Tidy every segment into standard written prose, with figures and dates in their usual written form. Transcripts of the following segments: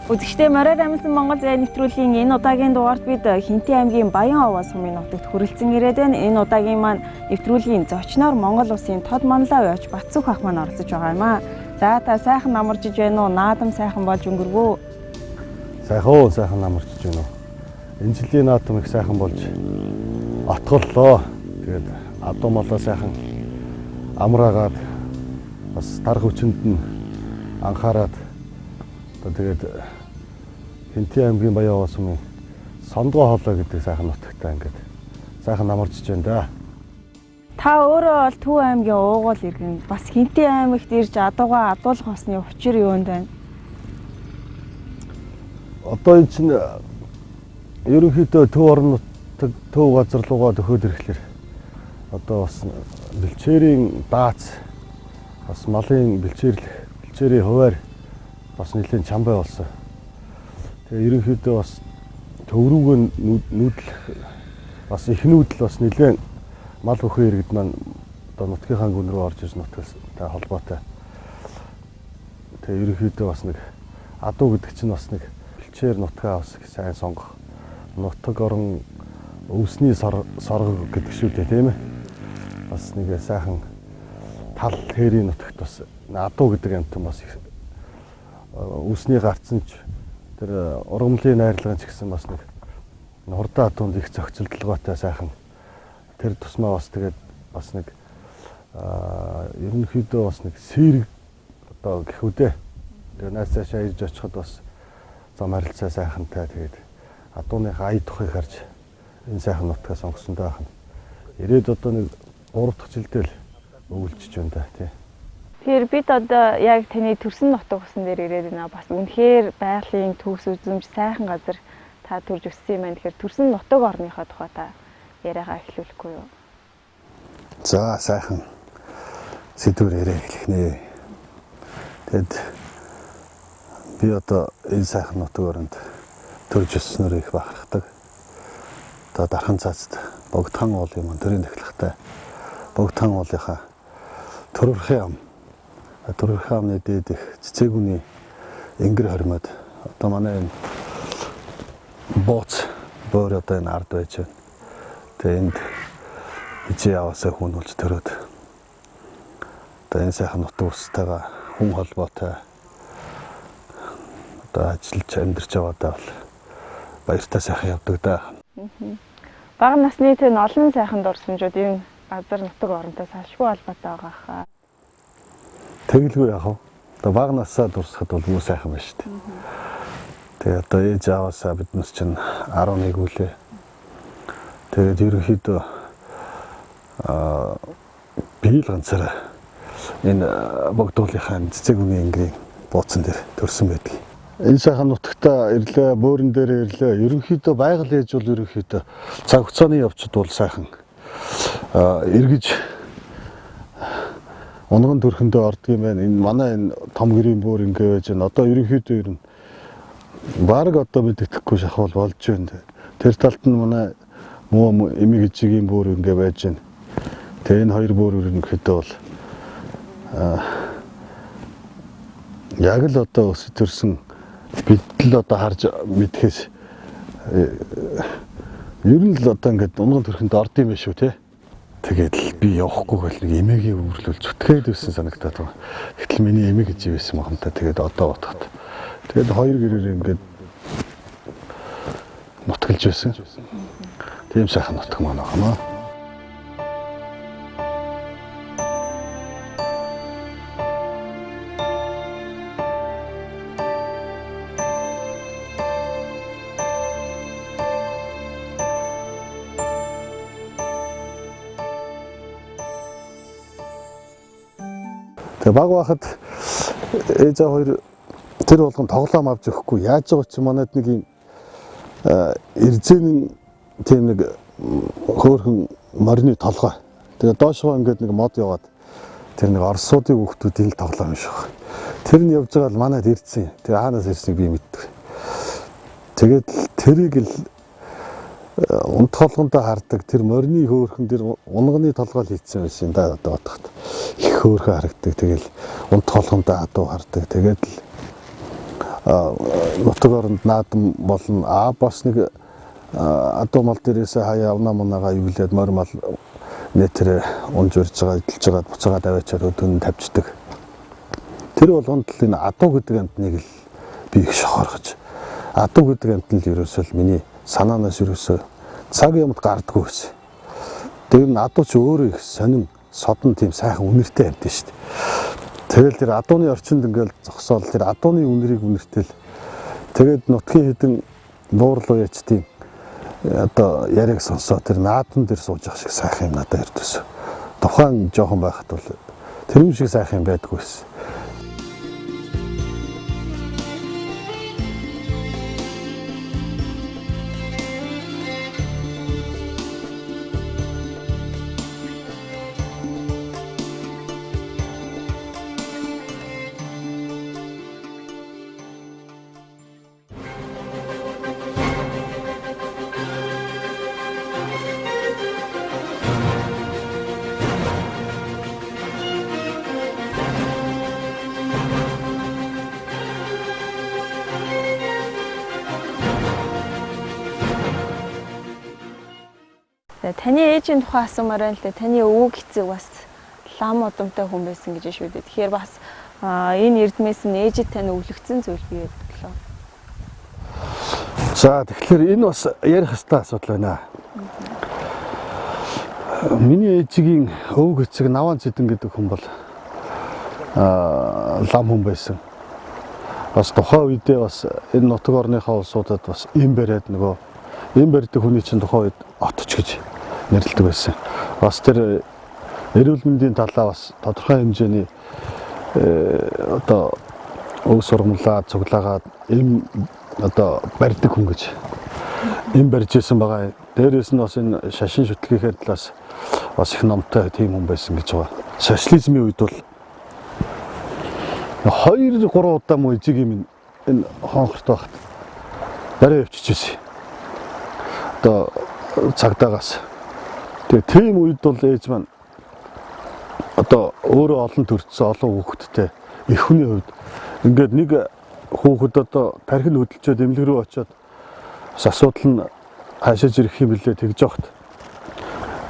Үзэгчдээ мороор амилсан Монгол зай нэвтрүүлгийн энэ удаагийн дугаарт бид Хэнтий аймгийн Баян-Овоо сумын нутагт хүрэлцэн ирээд байна. Энэ удаагийн маань нэвтрүүлгийн зочноор Монгол улсын тод манлай уяач Батсүх ах маань оролцож байгаа юм аа. За та сайхан намарчж байна уу? Наадам сайхан болж өнгөрвөө. Сайхан уу, сайхан намарчж байна уу? Энэ жилийн наадам их сайхан болж отголлоо. Тэгээд адуу малаа сайхан амраагаад бас дарга хүчинд нь анхаарад одоо тэгээд Хэнтий аймгийн Баян-Овоо сумын Сондгой хоолой гэдэг сайхан нутагтай ингээд сайхан намарчж байна да. Та өөрөө бол Төв аймгийн уугуул иргэн бас Хэнтий аймагт ирж адуугаа адуулах усны учир юунд байна? Одоо энэ чинь ерөнхийдөө төв орон нутаг төв газар руугаа төхөөд ирэхлээр одоо бас бэлчээрийн даац бас малын бэлчээрлэх бэлчээрийн хуваар бас нэлээд чамбай болсон. Тэгээ ерөнхийдөө бас төв рүүгээ нүүдлэх бас их нүүдэл бас нэлээд мал бүхэн иргэд маань одоо нутгийнхаа гүн рүү орж ирж нутгастай холбоотой. Тэгээ ерөнхийдөө бас нэг адуу гэдэг чинь бас нэг бэлчээр нутгаа бас сайн сонгох нутаг орон өвсний сорго гэдэг шүү дээ, тийм ээ. Бас нэг сайхан тал тэрийн нутагт бас адуу гэдэг амтан бас өвсний гарцсан ч тэр ургамлын найрлагын ч гэсэн бас нэг хурдан адуунд их зохицолдлогоотой сайхан тэр тусмаа бас тэгээд бас нэг ерөнхийдөө бас нэг сэрэг одоо гэх үдэ. Тэгээд найз цаашаа ирж очиход бас зам харилцаа сайхантай тэгээд адууныхаа ая тухыг харж энэ сайхан нутгаа сонгосон даа хань. Ирээд одоо нэг 3 дахь жилдээ л өвлжиж байна да тий. Тэгэхээр бид одоо яг таны төрсөн нутаг усан дээр ирээд байна. Бас үнэхээр байгалийн төгс үзэмж сайхан газар та төрж өссөн юм байна. Тэгэхээр төрсөн нутаг орныхоо тухай та яриагаа эхлүүлэхгүй юу? За сайхан сэдвэр яриа эхлэх нэ. Тэгэд би одоо энэ сайхан нутаг оронд төрж өсснөөр их бахархдаг. Одоо дархан цаацд Богдхан уулын маань төрийн тахилгатай Богдхан уулынхаа төрөрхийн ам төрөрхийн амны дээд их цэцээгүний энгэр хормоод одоо манай энэ бууц бөөр одоо энэ ард байж байна. Тэгээ энд хижээ яваасаа хүн болж төрөөд одоо энэ сайхан нутаг устайгаа хүн холбоотой одоо ажиллаж амьдарч яваадаа бол баяртай сайхан явдаг да. Бага насны тэр олон сайхан дурсамжууд энэ газар нутаг оронтой салшгүй холбоотой байгаа хаа. Тэгэлгүй яах вэ? Одоо бага насаа дурсахад бол бүр сайхан байна шүү дээ. Тэгээ одоо ээж аваасаа биднес чинь 11 үлээ. Тэгээд ерөнхийдөө би л ганцаараа энэ Богдуулынхаа цэцээгүний энгэрийн бууцан дээр төрсөн байдаг. Энэ сайхан нутагта ирлээ, бөөрөн дээр ирлээ. Ерөнхийдөө байгаль ээж бол ерөнхийдөө цаг хугацааны явцад бол сайхан эргэж унган төрхөндөө ордог юм байна. Энэ манай энэ том гэрийн бөөр ингээ байж байна. Одоо ерөнхийдөө ер нь бараг одоо мэддэхгүй шахвал болж байна. Тэр талд нь манай муу эмиг ижигийн бөөр ингээ байж байна. Тэгээ энэ хоёр бөөр ерөнхийдөө бол яг л одоо өсөж төрсөн бид л одоо харж мэдхээс ер нь л одоо ингээд унган төрхөнд орд юм биш үү те. Тэгээд л би явахгүй гэл нэг эмээгийн өвөрлөл зүтгээд байсан санагдаад байна. Гэтэл миний эмээ гэж байсан юм та. Тэгээд одоо бодоход. Тэгээд хоёр гэрээр ингээд нутгалж байсан. Тийм сайхан нутаг маань байна. Тэгээ баг байхад ээж аав хоёр тэр болгон тоглоом авч өгөхгүй яаж байгаа чи манайд нэг юм эрзэн тийм нэг хөөрхөн морины толгой. Тэгээ доошгоо ингээд нэг мод яваад тэр нэг орсуудын хүүхдүүдийн л тоглоом юм шиг. Тэр нь явж байгаа л манайд ирсэн. Тэр хаанаас ирснийг би мэддэг. Тэгээд тэрийг л унт толгондоо хардаг тэр морины хөөрхөн тэр унганы толгой л хийцэн байсан да одоо бодоход. Их хөөрхөн харагдаг. Тэгэл унт толгондоо адуу хардаг. Тэгээд л Нутаг оронд наадам болно. Аа бас нэг адуу мал дээрээсээ хаяа авнаа мунаагаа юглээд морь мал нэтэрэ унж урж байгаа, эдэлж байгаа, буцаагаад аваачаад өдөн тавьчихдаг. Тэр болгонд л энэ адуу гэдэг амтныг л би их шохоргож. Адуу гэдэг амт нь л ерөөсөө л миний санаанаас ерөөсөө цаг юмд гардггүй байсан. Тэр нь адуу ч өөрөө их сонин содон тийм сайхан үнэртэй амт шүү дээ. Тэгэл тэр адууны орчинд ингээл зогсоол тэр адууны үнэрийг үнэртэл тэгээд нутгийн хэдэн нуурлуу яч тийм одоо яриаг сонсоо тэр наадан дээр сууж явах шиг сайхан юм надад ярьдсэн. Тухайн жоохон байхад бол тэр юм шиг сайхан юм байдгүй байсан. Таны ээжийн тухай асуумаар байна л да. Таны өвөг эцэг бас лам удамтай хүн байсан гэж шүү дээ. Тэгэхээр бас энэ эрдмээс нь ээжид тань өвлөгдсөн зүйл бий байдаг лөө. За тэгэхээр энэ бас ярих ёстой асуудал байна. Миний ээжигийн өвөг эцэг Наван Цэдэн гэдэг хүн бол лам хүн байсан. Бас тухайн үедээ бас энэ нутаг орныхоо улсуудад бас им бариад нөгөө им барьдаг хүний чинь тухайн үед отч гэж нэрлэдэг байсан. Бас тэр эрүүл мэндийн талаа бас тодорхой хэмжээний одоо өг сургамлаа цуглаагаад им одоо барьдаг хүн гэж им барьж исэн байгаа. Дээрээс нь бас энэ шашин шүтлгийнхээ талаас бас их номтой тийм хүн байсан гэж байгаа. Социализмын үед бол 2 3 удаа муу эжиг юм энэ хонхорт байхад барай явчихжээ. Одоо цагдаагаас. Тэгээ тийм үед бол ээж маань одоо өөрөө олон төрсөн олон хүүхэдтэй эх хүний хувьд ингээд нэг хүүхэд одоо тархин хөдөлчөөд эмнэлэг рүү очиод бас асуудал нь хаашаач ирэх юм бэлээ тэгж явахт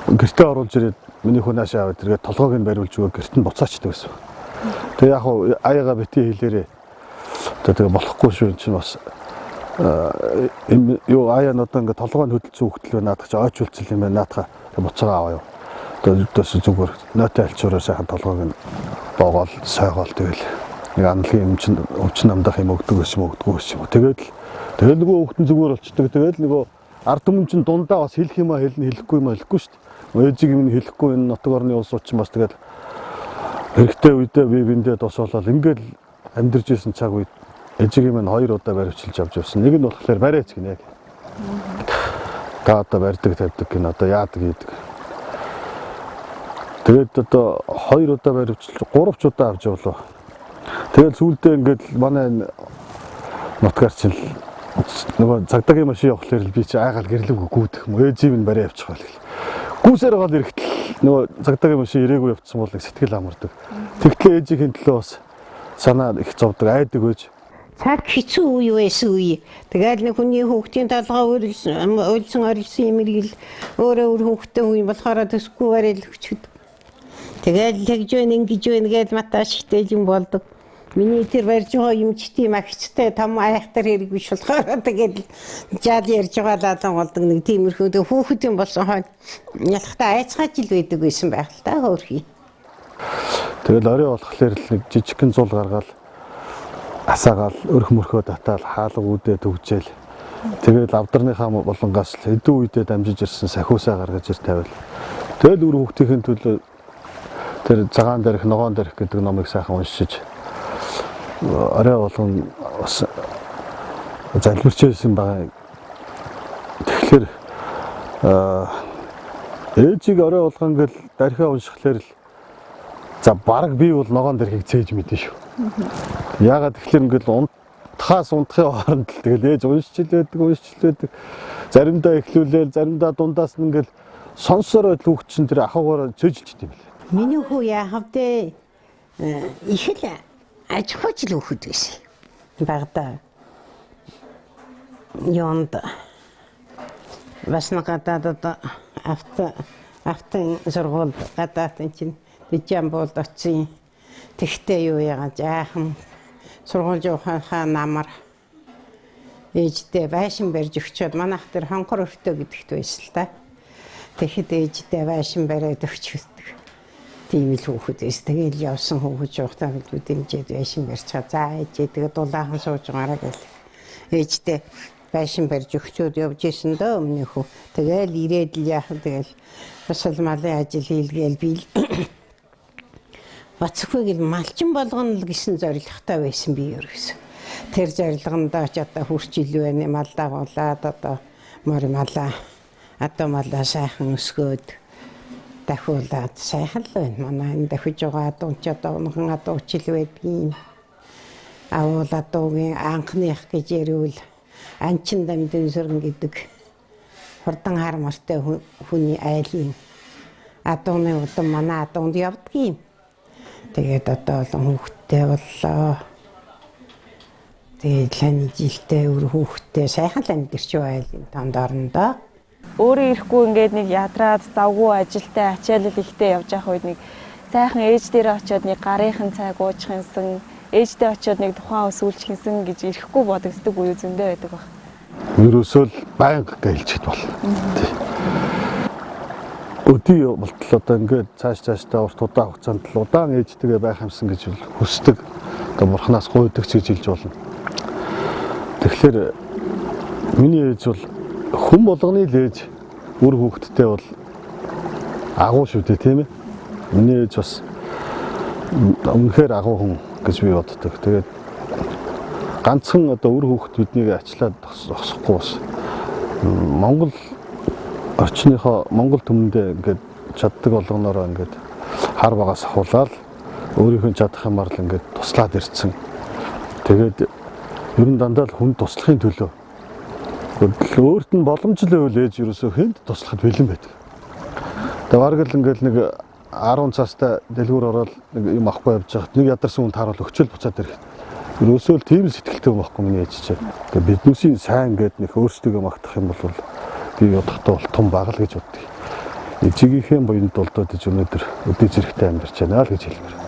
гэртээ оруулж ирээд миний хүн наашаа аваад эргээд толгойг нь бариулж өгөө гэрт нь буцаачдаг байсан. Тэгээ яг хуу аяга бити хэлээрээ одоо тэгээ болохгүй шүү эн чинь бас юу аяа нь одоо ингээд толгой нь хөдөлсөн хүүхдэл байна наадах чи ойч үлцэл юм байна наадах буцаага аваа юу. Одоо өдөөс зүгээр нотой альчуураа сайхан толгойг нь боогоол сойгоол тэгэл нэг аналгийн юм чинь өвчин намдах юм өгдөг байсан өгдөггүй байсан юм. Тэгээд л тэгэл нөгөө хүүхдэн зүгээр болчдөг. Тэгээд нөгөө ард түмэн чинь дундаа бас хэлэх юм а хэлнэ хэлэхгүй юм а хэлэхгүй шүү дээ. Ээжиг юм хэлэхгүй энэ нутаг орны улсууд чинь бас тэгэл хэрэгтэй үедээ бие биендээ тусуулаад ингээл амьдарч исэн цаг үед ээжиг юм 2 удаа баривчилж авч явсан. Нэг нь болохоор барайч гинэ яг. Та одоо барьдаг тавьдаг гин одоо яадаг хийдэг. Тэгээд одоо 2 удаа баривчилж 3 ч удаа авч явлаа. Тэгээд сүүлдээ ингээд манай энэ нутгаар чинь нөгөө цагдаагийн машин явахлаар л би чи айгаал гэрлэвгүй гүйдэх юм. Ээжийг нь барай явчих байл гэл. Гүйсээр гол ирэхтэл нөгөө цагдаагийн машин ирээгүй явцсан бол нэг сэтгэл амардаг. Тэгтлээ ээжийн төлөө бас санаа их зовдөг, айдаг байж. Цаг хэцүү үе байсан үе. Тэгэл нэг хүний хүүхдийн толгой уйлсан орилсан юм иргэл өөрөө өөр хүүхдтэй хүн болохоор төсөхгүй барил өчгөд. Тэгэл тэгж байна, ингэж байна гэж матаа шигтэй юм болдог. Миний тэр барьж байгаа юм ч тийм агчтай том айхтар хэрэг биш болохоор тэгэл жаал ярьж байгаа лалан болдог нэг тиймэрхүү тэг хүүхэд юм болсон хойно ялахтаа айцгаач ил байдаг байсан байх л та хөөрхий. Тэгэл орой болохоор л нэг жижигхэн зул гаргаал асаагаал өрх мөрхөө татаал хаалга үүдээ төгжээл тэгэл авдарныхаа болонгоос л хэдэн үедээ дамжиж ирсэн сахиусаа гаргаж ир тавиал тэгэл үр хүүхдийн төлөө тэр цагаан дээрх ногоон дээрх гэдэг номыг сайхан уншиж орой болгон бас залбирч байсан байгаа. Тэгэхээр ээжийг орой болгон ингээл дархиа уншихлаар л за бараг би бол ногоон дэрхийг цээж мэдэн шүү. Яагаад тэгэхээр ингээл унтахаас унтахын хооронд л тэгэл ээж уншиж л байдаг, уншиж л байдаг. Заримдаа эхлүүлээл, заримдаа дундаас нь ингээл сонсороо л хүүхд чинь тэр ахуйгаараа цээжилчихдээ юм билээ. Миний хүү яахав дээ их л аж ахуйч л хүүхэд байсан. Багада юунд бас нэг гадаадад автын сургуульд гадаадын чинь Дижамбуулд очив. Тэгтээ юу яагаад жаахан сургууль явахаа намар ээжтэй байшин барьж өгчөөд манайх тэр хонхор өртөө гэдэгт байсан л та. Тэгэхэд ээжтэй байшин бариад өгчөөдөг. Тийм л хүүхэд байсан. Тэгэл явсан хүүхэд явахдаа бид дэмжээд байшин барьцгаа. За ээжээ тэгээд дулаахан сууж гараа гэл. Ээжтэй байшин барьж өгчөөд явж исэн дөө өмнөхөө. Тэгэл ирээд л яах тэгэл бас л малын ажил хийлгээл би л Бацхүйг л малчин болгоно л гэсэн зорилготой байсан би ерөөсөө. Тэр зорилгондоо ч одоо хүрч ил байна. Малдаа болоод одоо морь малаа одоо малаа сайхан өсгөөд дахиулаад сайхан л байна. Манай энэ дахиж байгаа адуу ч одоо унхан адуу ч ил байдгийн. Агуул адуугийн анхных гэж ярил Анчин дамдын гэдэг хурдан хар мортой хүний айлын адууны удам манай адуунд явдгийн. Тэгээд одоо олон хүүхэдтэй боллоо. Тэгээд лани жилтэй өр хүүхэдтэй сайхан л амьдарч байлын тонд орондоо. Өөрөө ирэхгүй ингээд нэг ядраад завгүй ажилтай ачаалал ихтэй явж явах үед нэг сайхан ээж дээрээ очиод нэг гарынхан цайг уучих юмсан, ээжтэй очиод нэг тухайн өсвөлчих юмсан гэж ирэхгүй бодогддог үе зөндөө байдаг баг. Ерөөсөө л байнга гэлчихэд болно. Өдий болтол одоо ингээд цааш цаашдаа урт удаан хугацаанд л удаан ээжтэйгээ байх юмсан гэж хүсдэг. Одоо бурхнаас гуйдаг ч гэж хэлж болно. Тэгэхээр миний ээж бол хүн болгоны л ээж үр хүүхэдтэй бол агуу шүү дээ, тийм ээ. Миний ээж бас үнэхээр агуу хүн гэж би боддог. Тэгээд ганцхан одоо үр хүүхэд биднийг ачлаад зогсохгүй бас Монгол орчныхоо Монгол түмэндээ ингээд чаддаг болгоноороо ингээд хар багаас ахуулаад өөрийнх нь чадах юмар л ингээд туслаад ирсэн. Тэгээд ер нь дандаа л хүн туслахын төлөө өөрт нь боломж л байвал ээж ерөөсөө хүнд туслахад бэлэн байдаг. Тэгээд бараг л ингээд нэг 10 цаастай дэлгүүр ороод нэг юм авахгүй явж байхад нэг ядарсан хүн тааруул өгчөөл буцаад ирэх. Ерөөсөө л тийм сэтгэлтэй юм байхгүй миний ээж чинь. Тэгээд биднээсийн сайн гээд нэг өөрсдийгөө магтах юм бол би бодохдоо бол том баг л гэж боддог. Ээжийнхээ буянд болдоод иж өнөөдөр өдөө зэрэгтэй амьдарч байна л гэж хэлмээр.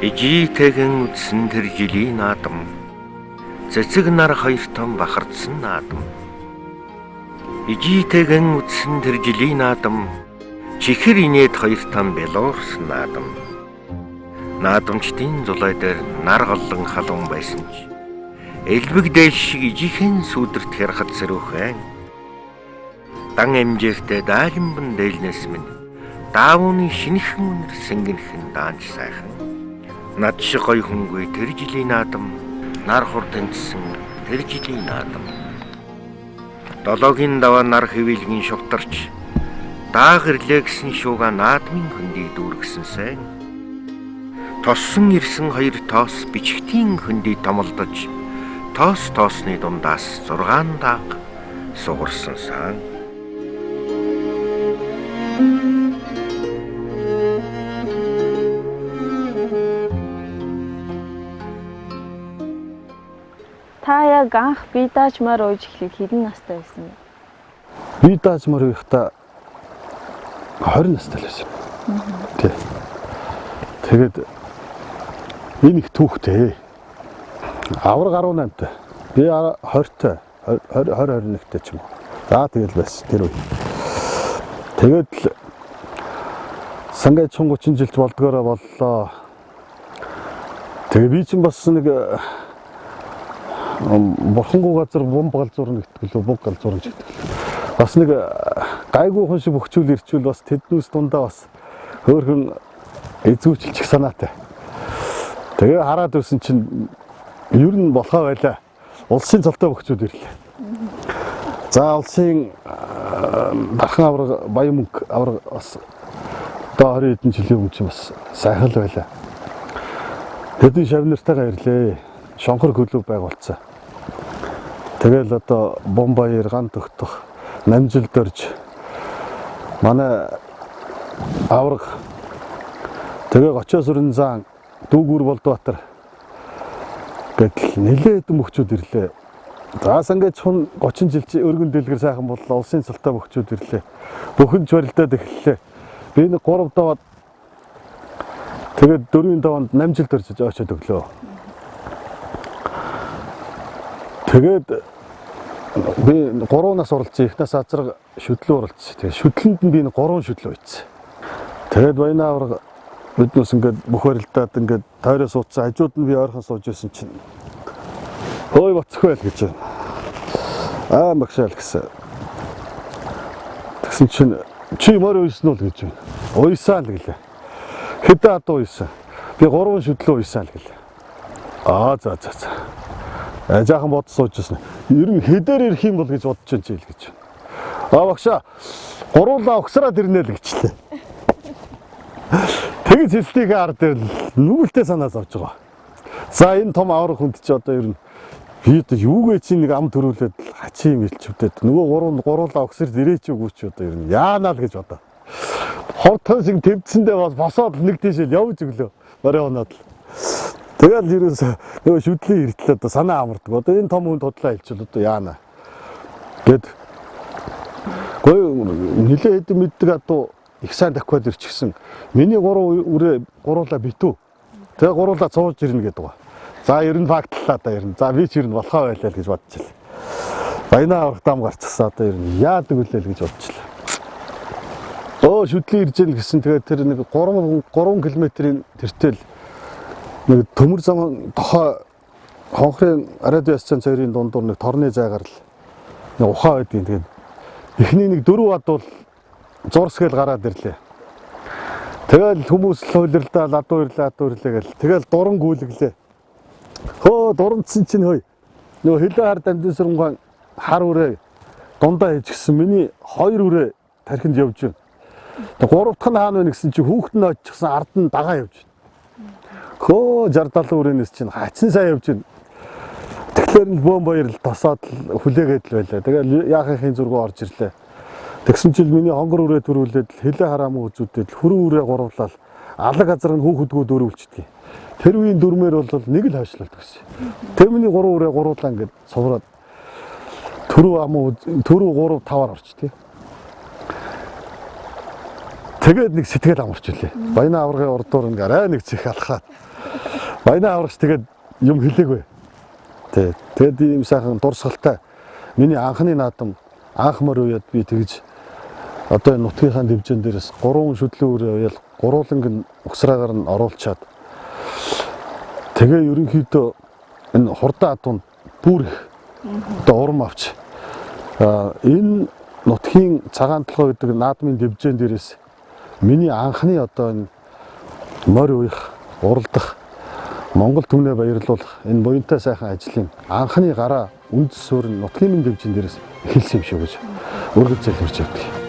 Ижийтэгэн үдсэн тэр жилийн наадам, цэцэг нар хоёр том бахардсан наадам. Ижийтэгэн үдсэн тэр жилийн наадам, чихэр инээд хоёр том бялуурсан наадам. Наадамчдын зулай дээр нар голлон халуун байсан ч элбэг дээл шиг ижихэн сүдэрт хярхад сэрүүхэн. Дан эмжээртэй даалимбан дээлнээс минь даавууны шинэхэн үнэр сэнгэнхэн даанч сайхан. Над шиг гоё хүнгүй тэр жилийн наадам, нар хурд тэнцсэн тэр жилийн наадам. Долоогийн даваа нар хэвэлгийн шувтарч дааг ирлээ гэсэн шууга наадмын хөндий дүүргэсэн сайн. Тоссон ирсэн хоёр тоос бичгтийн хөндий томолдож тоос тоосны дундаас 6 дааг сугарсан сан. Та яг анх бие дааж морь ууж эхлэх хэдэн настай байсан бэ? Би дааж морь уяхдаа 20 настай л байсан. Тий. Тэгээд энэ их түүхтэй. Авраг 18-тай. Би 20-тай, 20 21-тэй ч юм уу. За тэгэл байсан тэр үе. Тэгээд л сангай чун 30 жилд болдгоороо боллоо. Тэгээ би чинь бас нэг бурхангүй газар бомб галзуурна гэдэг лөө буг галзуурна гэдэг лөө. Бас нэг гайгүй хүн шиг бөхчүүл ирчүүл бас тэднүүс дундаа бас хөөхөн эзүүчлчих санаатай. Тэгээ хараад үсэн чинь ер нь болохоо байлаа. Улсын цолтой бөхчүүд ирлээ. За улсын дархан авраг баян мөнгө авраг бас одоо 20 хэдэн жилийн өмнө чинь бас сайхан л байлаа. Хэдэн шавнартайгаа ирлээ. Шонхор клуб байгуулсан. Тэгэл одоо Бомбаяр ган тогтох, намжилд орж Манай авраг тэгээ Гочоосүрэн заан Дүүгүр Болдбаатар гэдэл нэлээд хэдэн мөхчүүд ирлээ. За сангээ чун 30 жил чи өргөн дэлгэр сайхан боллоо. Улсын цолтой мөхчүүд ирлээ. Бүхэн ч барилдаад эхэллээ. Би нэг 3 даваад тэгээд 4-ийн даванд 8 жил төрж очиод өглөө. Тэгээд би 3 нас оролцсон. Их нас азраг шүдлэн оролцсон. Тэгээд шүдлэнд нь би 3 шүдлэн үйцсэн. Тэгээд Баян авраг биднээс ингээд бүх барилдаад ингээд тойроо суудсан. Хажууд нь би ойрхон сууж байсан чинь ой боцох байл гэж байна. Аа багшаал гэсэн. Тэгсэн чинь чи морь уйсан уу гэж байна. Уйсаа л гэлээ. Хэдэн адуу уйсан? Би 3 шүдлэн уйсаа л гэлээ. Аа за за за. Жаахан бод сууж байсан. Ер нь хэдээр ирэх юм бол гэж бодож байна чи л гэж. Аа багшаа гуруулаа угсраад ирнэ л гэчлээ. Тэгж хэлснийг ард дээр нүгэлтэй санаас авч байгаа. За энэ том авраг хүнд чи одоо ер нь би одоо юугээ чи нэг ам төрүүлээд хачин юм илчвдээд нөгөө гуруулаа угсард ирээч үгүй чи одоо ер нь яанаа л гэж бодоо. Хортон шиг твдсэндээ бас босоод нэг тийшэл явж өглөө. Барай оноод л. Тэгэл ерөөс нөгөө шүдлийн иртэл одоо санаа амардаг. Одоо энэ том хүн тудлаа хэлчихвэл одоо яана. Гэт гой нилээ хэдэн мэддэг адуу их сайн давхиад ирчихсэн. Миний гурван үрээ гуруулаа битүү. Тэгээ гуруулаа цууж ирнэ гэдэг ба. За ер нь фактлаа да ер нь. За би ч ер нь болохоо байлаа л гэж бодчихлаа. Баянаа аврах дам гарчихсан одоо ер нь яадаг үлээ л гэж бодчихлаа. Өө шүдлийн ирж гэн гэсэн тэгээ тэр нэг 3 км-ийн тэртэл нэг төмөр зам тохой хонхрын радио ясцан цойрын дундуур нэг торны зайгаар л нэг ухаа байдгийн. Тэгээд эхний нэг 4 адуул зурсгээл гараад ирлээ. Тэгэл хүмүүс л хуйлрлаа, адуу ирлээ, адуу ирлээ гэл. Тэгэл дуран гүйлгэлээ. Хөө дурамдсан чинь хөөе. Нөгөө хилээ хар дамжин хар үрээ дундаа хийчихсэн. Миний 2 үрээ тархинд явж байна. Тэг 3 дахь нь хаана вэ гэсэн чинь хүүхэд нь очихсан ард нь дагаа явж байна. Хөө 60 70 үрээнээс чинь хачин сайн явж байна. Тэгэхээр нь бөөн баяр л тосоод хүлээгээд л байлаа. Тэгэл яахын зүргөө орж ирлээ. Тэгсэн чинь миний хонгор үрээ төрүүлээд хилээ хараамуу үзүүдэд хөрөн үрээ гуруулаад алаг газар нь хүүхэдгүү дөрвөлчдөг. Тэр үеийн дүрмээр бол нэг л хойшлолт гэсэн. Тэр миний 3 үрээ гуруулаа ингээд сувраад төрөв амуу төрөв 3 5-аар орчдөг. Тэгээд нэг сэтгэл амарч үлээ. Баян аврагын урдуур ингээ арай нэг цэх алхаад. Баян аврагч тэгээд юм хэлээгүй. Тэ. Тэгээд ийм сайхан дурсгалтай миний анхны наадам анх мөр үеэд би тэгж одоо энэ нутгийнхаа дивжин дээрээс 3 шүдлэн үрээ уяал гурууланг нь угсраагаар нь оруулчаад тэгээ ерөнхийдөө энэ хурдан адуунд бүр их одоо урам авч энэ нутгийн цагаан толгой гэдэг наадмын дивжин дээрээс миний анхны одоо энэ морь уях, уралдах, Монгол түмнээ баярлуулах энэ буянтай сайхан ажлын анхны гараа үндэс суурь нутгийн минь дивжин дээрээс эхэлсэн юм шиг гэж өргөж залбирч явдаг.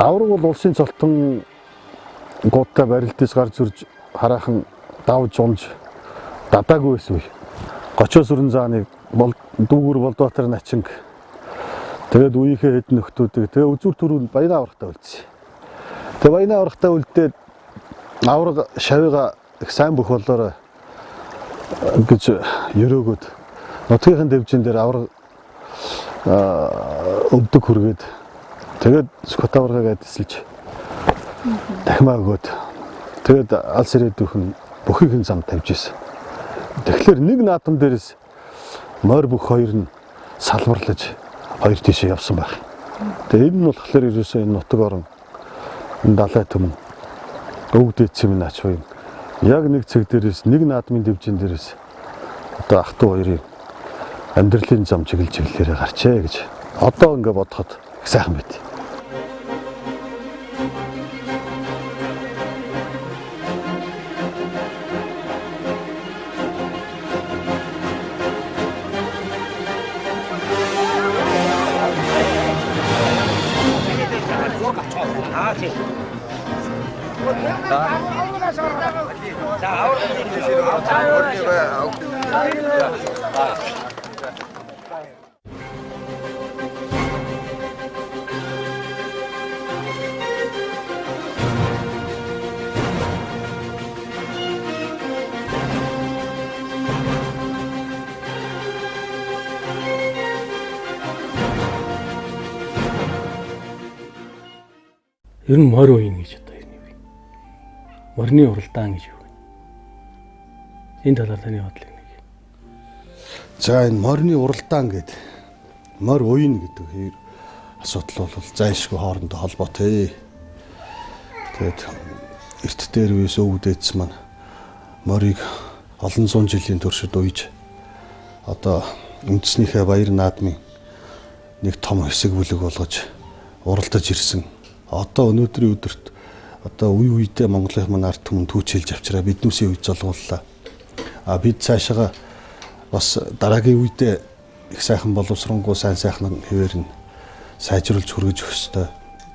Авраг бол улсын цолтон гуудтай барилдаж гарч ирж хараахан давж унж дадаагүй байсан үе. Гочоос өрн зааныг Дүүгүр Болдбаатар начинг тэгээд үеийнхээ хэд нөхдүүдийг тэгээ үзүүр түрүүнд Баян аврагтай үлдсэн. Тэгээ Баян аврагтай үлдээд авраг шавыга их сайн бүх болоорой. гэж өрөөгөөд нутгийн дэвжин дээр авраг өвдөг хүргээд тэгээд Сүхбат аваргааг адислж дахимаа өгөөд тэгээд алс ирээдүйн бүхийнхэн зам тавьж исэн. Тэгэхээр нэг наадам дээрээс морь бүх хоёр нь салбарлаж хоёр тийшээ явсан байх. Тэгээ энэ нь болохоор ерөөсөө энэ нутаг орон энэ далай түмэн өвөг дээдсийн минь ач буян яг нэг цэг дээрээс нэг наадмын дэвжин дээрээс одоо ах トゥ хоёрын амьдралын зам чиглэл чиглэлээрээ гарчээ гэж одоо ингээ бодоход их сайхан байт. Ер нь морь уяна гэж одоо ер нь юу вэ? Морины уралдаан гэж юу вэ? Энэ талаар таны бодлыг нэг. За энэ морины уралдаан гэдэг морь уяна гэдэг асуудал бол зайлшгүй хоорондоо холбоотой. Тэгээд эрт дээр үеэс өвөг дээдс маань морийг олон зуун жилийн туршид уяж одоо үндэснийхээ баяр наадмын нэг том хэсэг бүлэг болгож уралдаж ирсэн. Одоо өнөөдрийн өдөрт одоо үе үедээ Монголын маань ард түмэн түүчэлж авчираа биднүүсийн үе золгууллаа. А бид цаашаага бас дараагийн үедээ их сайхан боловсронгуй сайн сайхан хэвээр нь сайжруулж хүргэж өгөх ёстой,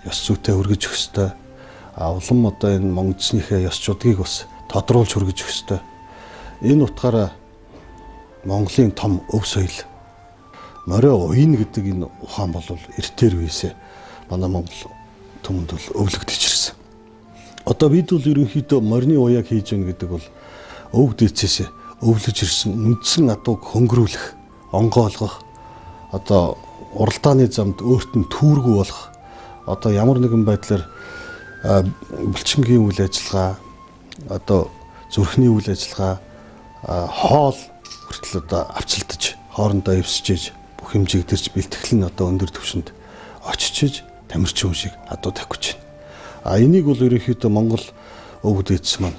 ёс зүйтэй хүргэж өгөх ёстой. А улам одоо энэ монголчныхээ ёс жудгийг бас тодруулж хүргэж өгөх ёстой. Энэ утгаараа Монголын том өв соёл морио уяна гэдэг энэ ухаан бол эртээр үеэсээ манай Монгол түмэнд бол өвлөгдөж ирсэн. Одоо бид бол ерөнхийдөө морины уяаг хийж гэн гэдэг бол өвөг дээдсээс өвлөж ирсэн үндсэн адууг хөнгөрүүлэх, онгойлгох, одоо уралдааны замд өөрт нь түүргүй болох, одоо ямар нэгэн байдлаар булчингийн үйл ажиллагаа, одоо зүрхний үйл ажиллагаа, хоол хүртэл одоо авчилдаж, хоорондоо эвсэж бүх хэмжээг дэрч бэлтгэл нь одоо өндөр түвшинд очиж тамирчин хүн шиг адуу тавих гэж байна. А энийг бол ерөнхийдөө Монгол өвөг дээдс маань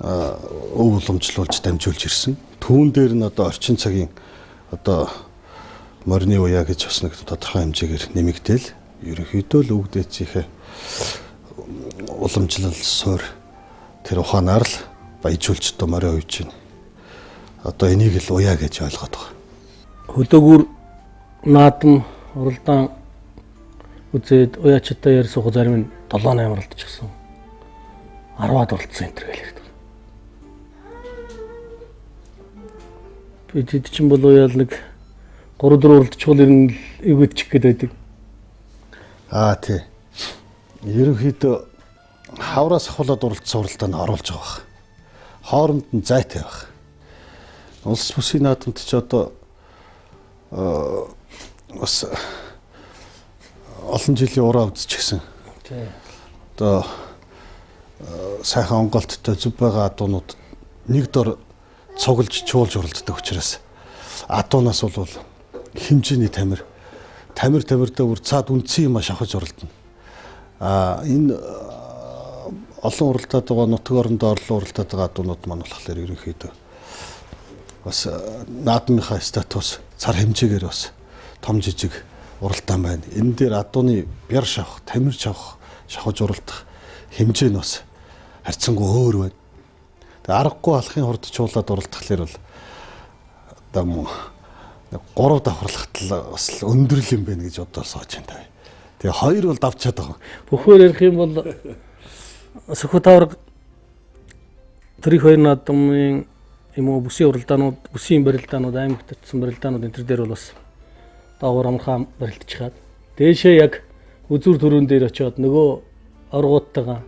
өв уламжлуулж дамжуулж ирсэн. Түүн дээр нь одоо орчин цагийн одоо морины уяа гэж бас нэг тодорхой хэмжээгээр нэмэгдээл ерөнхийдөө л өвөг дээдсийнхээ уламжлал суурь тэр ухаанаар л баяжуулж одоо морио уйж байна. Одоо энийг л уяа гэж ойлгоод байгаа. Хөдөөгүр наадам уралдаан үзээд уяачтай ярьсуух зарим нь 7 8 уралдчихсан. 10-аад уралдсан энэ төр гэл ярьдаг. Би тэд чинь бол уяал нэг 3 4 уралдчихвал ер нь эвгүйдчих гээд байдаг. Аа тий. Ерөнхийдөө хавраас ахуулаад уралдсан уралдаанд оруулж байгаа бах. Хооронд нь зайтай байх. Улс бүсийн наадамд ч одоо бас олон жилийн ураа үзчихсэн. Тий. Одоо сайхан онголттой зөв байгаа адуунууд нэг дор цуглаж чуулж уралддаг учраас адуунаас бол хэмжээний тамир тамирдаа бүр цаад үндсэн юм шавхаж уралдана. А энэ олон уралдаад байгаа нутаг орондоо орлон уралдаад байгаа адуунууд маань болохоор ерөнхийдөө бас наадмынхаа статус цар хэмжээгээр бас том жижиг уралдаан байна. Энэ дээр адууны бяр шавх, тамир шавх, шавхаж уралдах хэмжээ нь бас харьцангуй өөр байна. Тэгээ аргагүй алхахын хурд чуулаад уралдахлаар бол одоо мөн 3 давхарлахт л бас өндөр л юм байна гэж бодоод сууж байна таа. Тэгээ хоёр бол давчаад байгаа. Бүхөөр ярих юм бол Сүхбат аварга тэрийг хоёр наадмын юм уу бүсийн уралдаанууд, бүсийн барилдаанууд, аймагт очсон барилдаанууд энэ төр дээр бол бас доогуур амархан барилдчихад дээшээ яг үзүүр төрөн дээр очиод нөгөө оргууттайгаа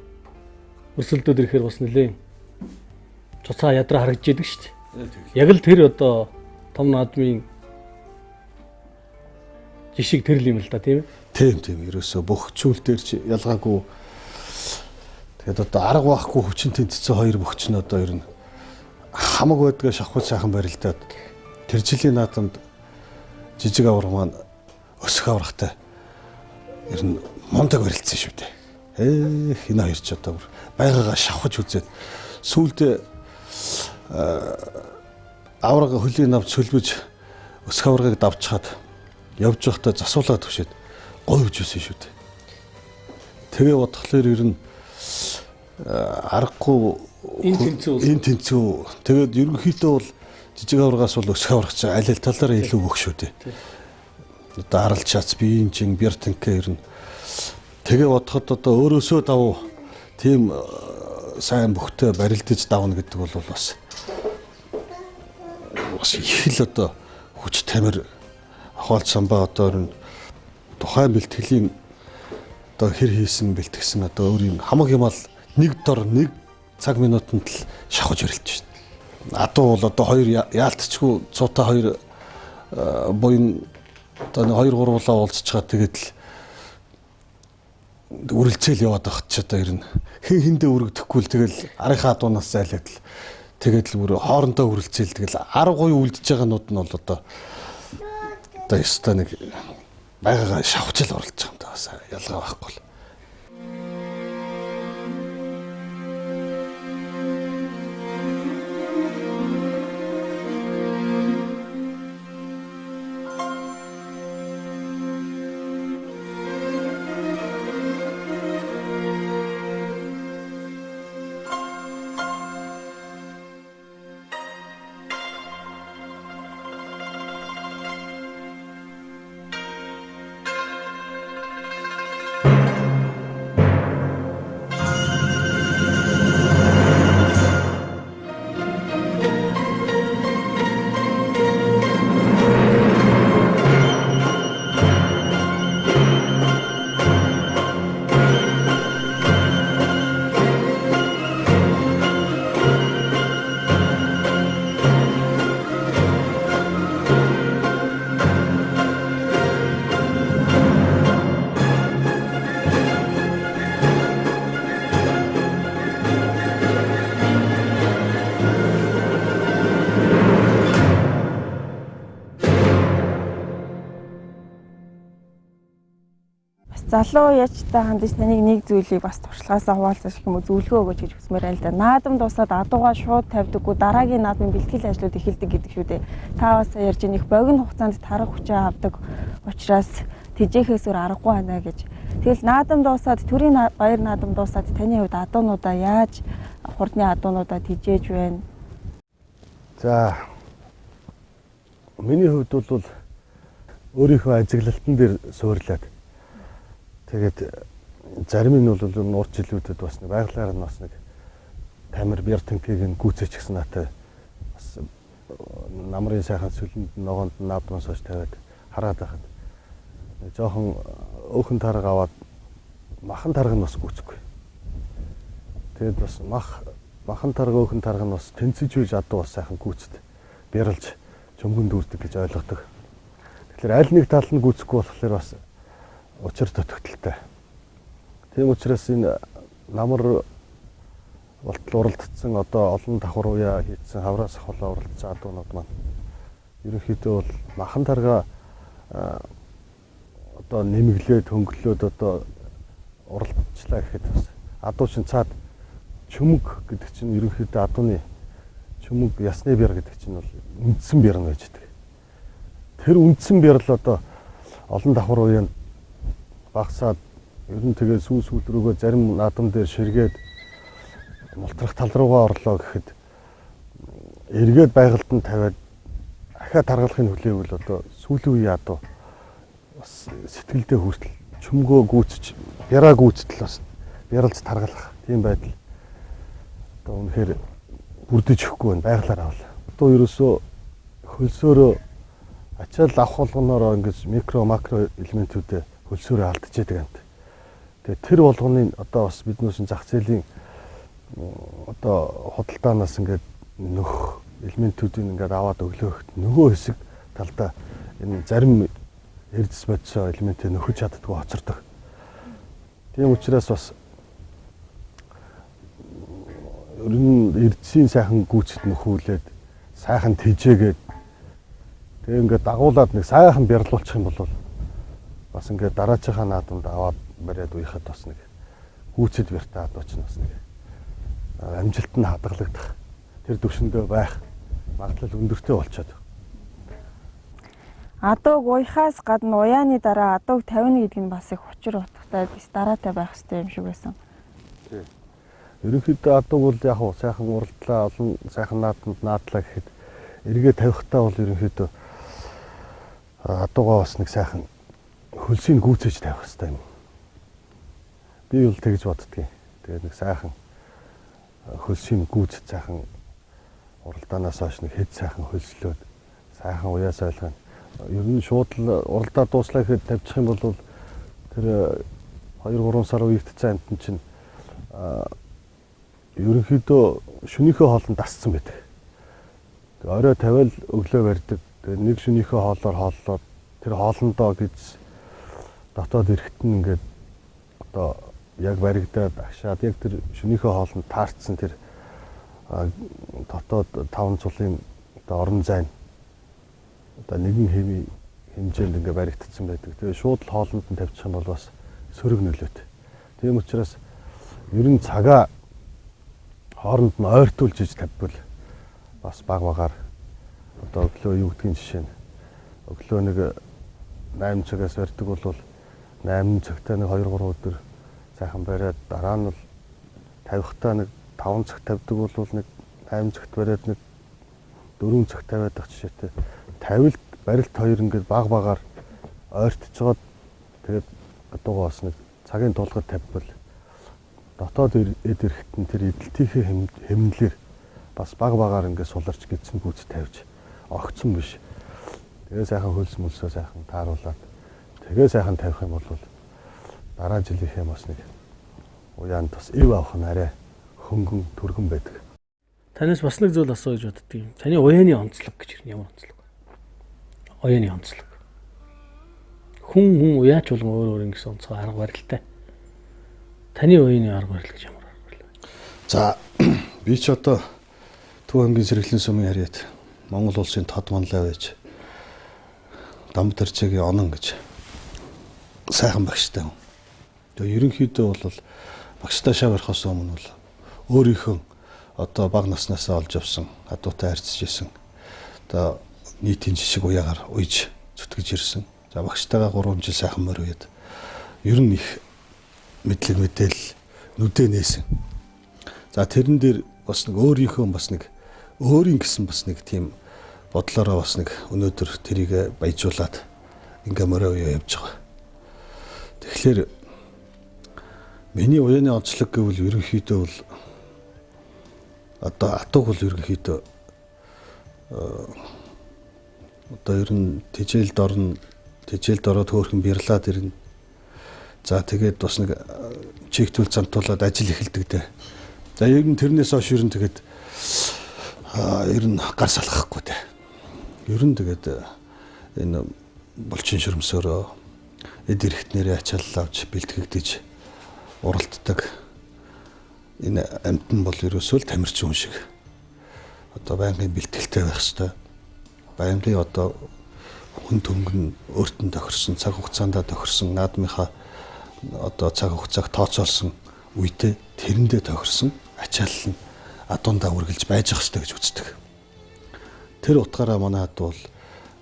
өрсөлдөөд ирэхээр бас нэлээд цуцаа ядраа харагдаж идэг шүү дээ. Яг л тэр одоо том наадмын жишг тэр л юм л да, тийм ээ. Тийм. Ерөөсөө бүх чүүл дээр ч ялгаагүй. Тэгээд одоо арга байхгүй хүчин тэнцсэн хоёр бөхч нь одоо ер нь хамаг байдгаа шавхуй сайхан барилдаад тэр жилийн наадамд жижиг авраг маань өсөх аврагтай ер нь мундаг барилцсан шүү дээ. Энэ хоёр ч одоо байгаагаа шавхаж үзээд сүүлдээ авраг хөлийн навч сөлбөж өсөх аврагийг давчхаад явж байхдаа засуулаад түшээд говьж өсөн шүү дээ. Тэгээ бодглохлоор ер нь аргагүй энэ тэнцүү. Тэгээд ерөнхийдөө бол жижиг аврагаас бол өсөх авраг чинь аль аль талаараа илүү бөх шүү дээ. Одоо арал чац биеийн чин бэр тэнхээ ер нь тэгээ бодоход одоо өөрөөсөө давуу тийм сайн бөхтэй барилдаж давна гэдэг бол бас их л одоо хүч тамир ахуалт самбаа одоо ер нь тухайн бэлтгэлийн одоо хэр хийсэн бэлтгэсэн одоо өөрийн хамаг юмал нэг дор нэг цаг минутанд л шавхаж барилж байна. Адуу бол одоо хоёр яалтчгүй цуута хоёр буян одоо нэг 2 3-уулаа уулзчихаад тэгээд л үрэлцээл яваад байх ч одоо ер нь хэн хэндээ өргөдөхгүй л тэгэл арынхаа адуунаас зайлаад л тэгээд л бүр хоорондоо үрэлцээл тэгэл 10 гоё үлдэж байгаа нууд нь бол одоо ёстой нэг байгаагаа шавхаж л оролцож байгаа юм да, бас ялгаа байхгүй л. Залуу яжтай хандаж таныг нэг зүйлийг бас туршлагаасаа хуваалцах гэх юм уу зөвлөгөө өгөөч гэж хүсмээр байна л да. Наадам дуусаад адуугаа шууд тавьдаггүй дараагийн наадмын бэлтгэл ажлууд эхэлдэг гэдэг шүү дээ. Та бас ярьж их богино хугацаанд тарга хүчээ авдаг учраас тэжээхээс өөр аргагүй байна гэж. Тэгэл наадам дуусаад төрийн баяр наадам дуусаад таны хувьд адуунуудаа яаж хурдны адуунуудаа тэжээж байна? За миний хувьд бол өөрийнхөө ажиглалтан дээр суурлаад тэгээд зарим нь бол урт жилүүдэд бас нэг байглаар нь бас нэг тамир бяр тэнхийг нь гүйцээч гэсэн наатай бас намрын сайхан сүлэнд ногоонд наадмаас хойш тавиад хараад байхад нэг жоохон өөхөн тарга аваад махан тарга нь бас гүйцэхгүй. Тэгээд бас махан тарга өөхөн тарга нь бас тэнцэж үйж адуу бас сайхан гүйцэд бяралж чөмгөн дүүрдэг гэж ойлгодог. Тэгэхээр аль нэг тал нь гүйцэхгүй болохоор бас учир дутагдaltaй. Тийм учраас энэ намар болтол уралдсан одоо олон давхар уяа хийцэн хавраас ахуулаа уралдсан адуунууд маань ерөнхийдөө бол махан тарга одоо нэмэглээд хөнгөлөөд одоо уралдчлаа гэхэд бас адуу чин цаад чөмөг гэдэг чинь ерөнхийдөө адууны чөмөг ясны бяр гэдэг чинь бол үндсэн бяр нь байж байдаг. Тэр үндсэн бяр л одоо олон давхар уяанд багасаад ер нь тэгээд сүүл сүүл рүүгээ зарим наадам дээр ширгээд мултрах тал руугаа орлоо гэхэд эргээд байгальд нь тавиад ахиа таргалахын хүлээвэл одоо сүүлийн үеийн адуу бас сэтгэлдээ хүртэл чөмгөө гүйцэж яраа гүйцтэл бас яралж таргалах тийм байдал одоо үнэхээр бүрдэж өгөхгүй байна байглаар авал. Одоо ерөөсөө хөлсөөрөө ачаал авах болгоноороо ингэж микро макро элементүүдээ хөлсөөрөө алдчихэдэг амт. Тэгээ тэр болгоны одоо бас биднээс зах зээлийн одоо худалдаанаас ингээд нөх элементүүдийг ингээд аваад өглөөхт нөгөө хэсэг талдаа энэ зарим эрдэс бодисоо элементээ нөхөж чаддгүй хоцордог. Тийм учраас бас ер нь эрдэсийн сайхан гүйцэд нөхүүлээд сайхан тэжээгээд тэгээ ингээд дагуулад нэг сайхан бярлуулчих юм бол бас ингээд дараачихаа наадамд аваад бариад уяхад бас нэг гүйцэд бяртаа адуу чинь бас нэг амжилт нь хадгалагдах тэр төвшөндөө байх магадлал өндөртэй болчиход. Адууг уяхаас гадна уяаны дараа адууг тавина гэдэг нь бас их учир утгатай бис дараатай байх хэрэгтэй юм шиг байсан. Тийм. Ерөнхийдөө адууг бол яг уу сайхан уралдлаа, олон сайхан наадамд наадлаа гэхэд эргээ тавихтаа бол ерөнхийдөө адуугаа бас нэг сайхан хөлсийг гүйцээж тавих хэрэгтэй юм. Би бол тэгж боддгийн. Тэгээд нэг сайхан хөлсийг гүйцэж сайхан уралдаанаас хойш нэг хэд сайхан хөлслөөд сайхан уяас ойлгоно. Ер нь шууд л уралдаа дууслаа гэхэд тавьчих юм бол тэр 2-3 сар үеигдсэн амьтан чинь ерөнхийдөө шөнийхөө хоолнд дасцсан байдаг. Тэгээ орой тавиал өглөө барьдаг. Тэгээ нэг шөнийхөө хоолоор хооллоод тэр хоолндоо гэж дотоод эрэхт нь ингээд одоо яг баригдаад агшаад яг тэр шөнийхөө хоолнд таарцсан тэр дотоод 5 цулын одоо орон зайн одоо нэгэн хэвийн хэмжээнд ингээ баригдсан байдаг. Тэгээ шууд л хоолнд нь тавьчих юм бол бас сөрөг нөлөөтэй. Тийм учраас ер нь цагаа хооронд нь ойртуулж иж тавьбал бас баг багаар одоо өглөө юу гэдгийг жишээ нь өглөө нэг 8 цагаас барьдаг бол 8 цагтаа нэг 2 3 өдөр сайхан бариад дараа нь бол тавихтаа нэг 5 цаг тавьдаг бол нэг 8 цагт бариад нэг 4 цаг тавиад ах жишээтэй тавилт барилт хоёр ингээд баг багаар ойртож жоод тэгээд адуугаа бас нэг цагийн тулгад тавьбал дотоод эд эрэхт нь тэр эдэлтийнхээ хэмнэлээр бас баг багаар ингээд суларч гидсэн гүйц тавьж огцсон биш. Тэгээ сайхан хөлс мөлсөө сайхан тааруулаад тэгээ сайхан тавих юм бол дараа жилийнхээ бас нэг уяанд бас ив авах нь арай хөнгөн түргэн байдаг. Танаас бас нэг зүйл асууж боддөг юм. Таны уяаны онцлог гэж ямар онцлог? Уяаны онцлог. Хүн уяач болгон өөр өөр ингэсэн онцгой арга барилтай. Таны уяаны арга барил гэж ямар арга барил вэ? За би ч одоо Төв аймгийн сэргэлэн сумын харьяат Монгол улсын тод манлай байж Дамбатарчгийн онон гэж сайхан багштай хүн. Тэгээ ерөнхийдөө бол багштай шав ярихаас өмнө бол өөрийнхөө одоо бага наснаасаа олж авсан адуутай харьцаж исэн одоо нийтийн жишг уяагаар уйж зүтгэж ирсэн. За багштайгаа 3 жил сайхан морь уяад ер нь их мэдлэг мэдээлэл нүдэ нээсэн. За тэрэн дээр бас нэг өөрийнхөө бас нэг өөрийн гэсэн бас нэг тийм бодлороо бас нэг өнөөдөр тэрийг баяжуулаад ингээ морь уяа явж байгаа. Тэгэхээр миний уяаны онцлог гэвэл ерөнхийдөө бол одоо атуг бол ерөнхийдөө одоо ер нь тэжээлд орно, тэжээлд ороод хөөрхөн бярлаад ирнэ. За тэгээд бас нэг чигтүүл замтуулаад ажил эхэлдэг дээ. За ер нь тэрнээс хойш ер нь тэгээд ер нь гар салгахгүй дээ. Ер нь тэгээд энэ булчин шөрмсөөрөө эд эрэхтнэрээ ачаалал авч бэлтгэгдэж уралддаг энэ амьтан бол ерөөсөө л тамирчин хүн шиг одоо байнгын бэлтгэлтэй байх ёстой. Байнгын одоо хүн төнгөн өөрт нь тохирсон, цаг хугацаанд тохирсон, наадмынхаа одоо цаг хугацааг тооцоолсон үедээ тэрэндээ тохирсон ачаалал нь адуундаа үргэлж байж ах ёстой гэж үздэг. Тэр утгаараа манай адуу бол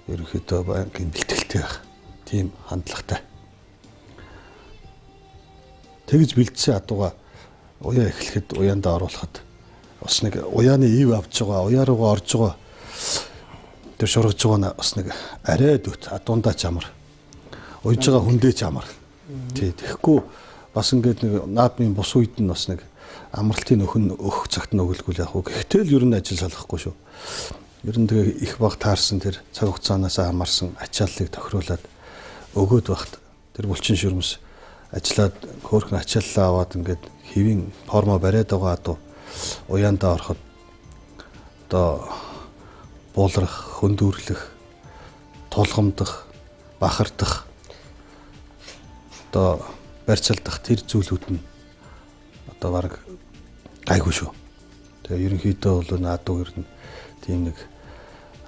ерөнхийдөө байнгын бэлтгэлтэй байх тийм хандлагатай. Тэгж бэлдсэн адууга уяа эхлэхэд уяандаа оруулахад бас нэг уяаны ив авч байгаа, уяа руугаа орж байгаа тэр шургаж байгаа нь бас нэг арай дөт адуундаа ч амар. Уйж байгаа хүндээ ч амар. Тий, тэгэхгүй бас ингээд нэг наадмын бус үед нь бас нэг амралтын өхөн өөх цагт нь өгөлгүй яг уу. Гэхдээ л ер нь ажил салгахгүй шүү. Ер нь тэгээ их баг таарсан тэр цаг хугацаанаас хамаарсан ачааллыг тохируулаад өгөөд багт тэр булчин шүрмэс ажиллаад хөөрхөн ачааллаа аваад ингээд хэвийн формо бариад байгаа адуу уяандаа ороход одоо Буулрах, хөндүүрлэх, тулгамдах, бахардах, одоо барьцалдах тэр зүйлүүд нь одоо бараг гайгүй шүү. Тэгээ ерөнхийдөө бол наадуу ер нь тийм нэг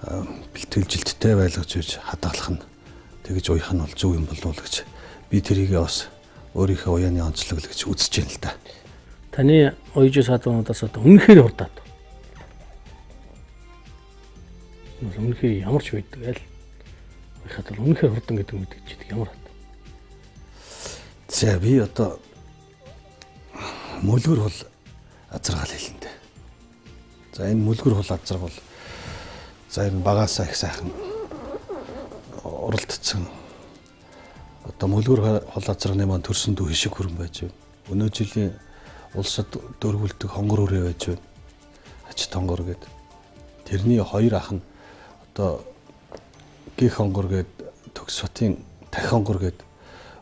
бэлтгэлжилттэй байлгаж үйж хадгалах нь тэгж уях нь бол зөв юм болов уу гэж би тэрийг бас өөрийнхөө уяаны онцлог л гэж үзэж байна л да. Таны уяж саадуунуудаас одоо үнэхээр хурдаад. Энэ бол үнэхээр ямар ч байдаг аль уяхад бол үнэхээр хурдан гэдэг мэдгэж ямар хат. За би одоо мөлгөр хул азаргал хэлнэ дээ. За энэ мөлгөр хул азарга бол за энэ багаасаа их сайхан уралдсан. Одоо мөлгөр хул азарганы маань төрсөн дүү хишиг хүрэн байж байна. Өнөө жилийн улсад дөрвөлдөг хонгор үрээ байж байна. Ач тонгор гээд. Тэрний хоёр ах нь одоо гих хонгор гээд төгс хотын тах хонгор гээд.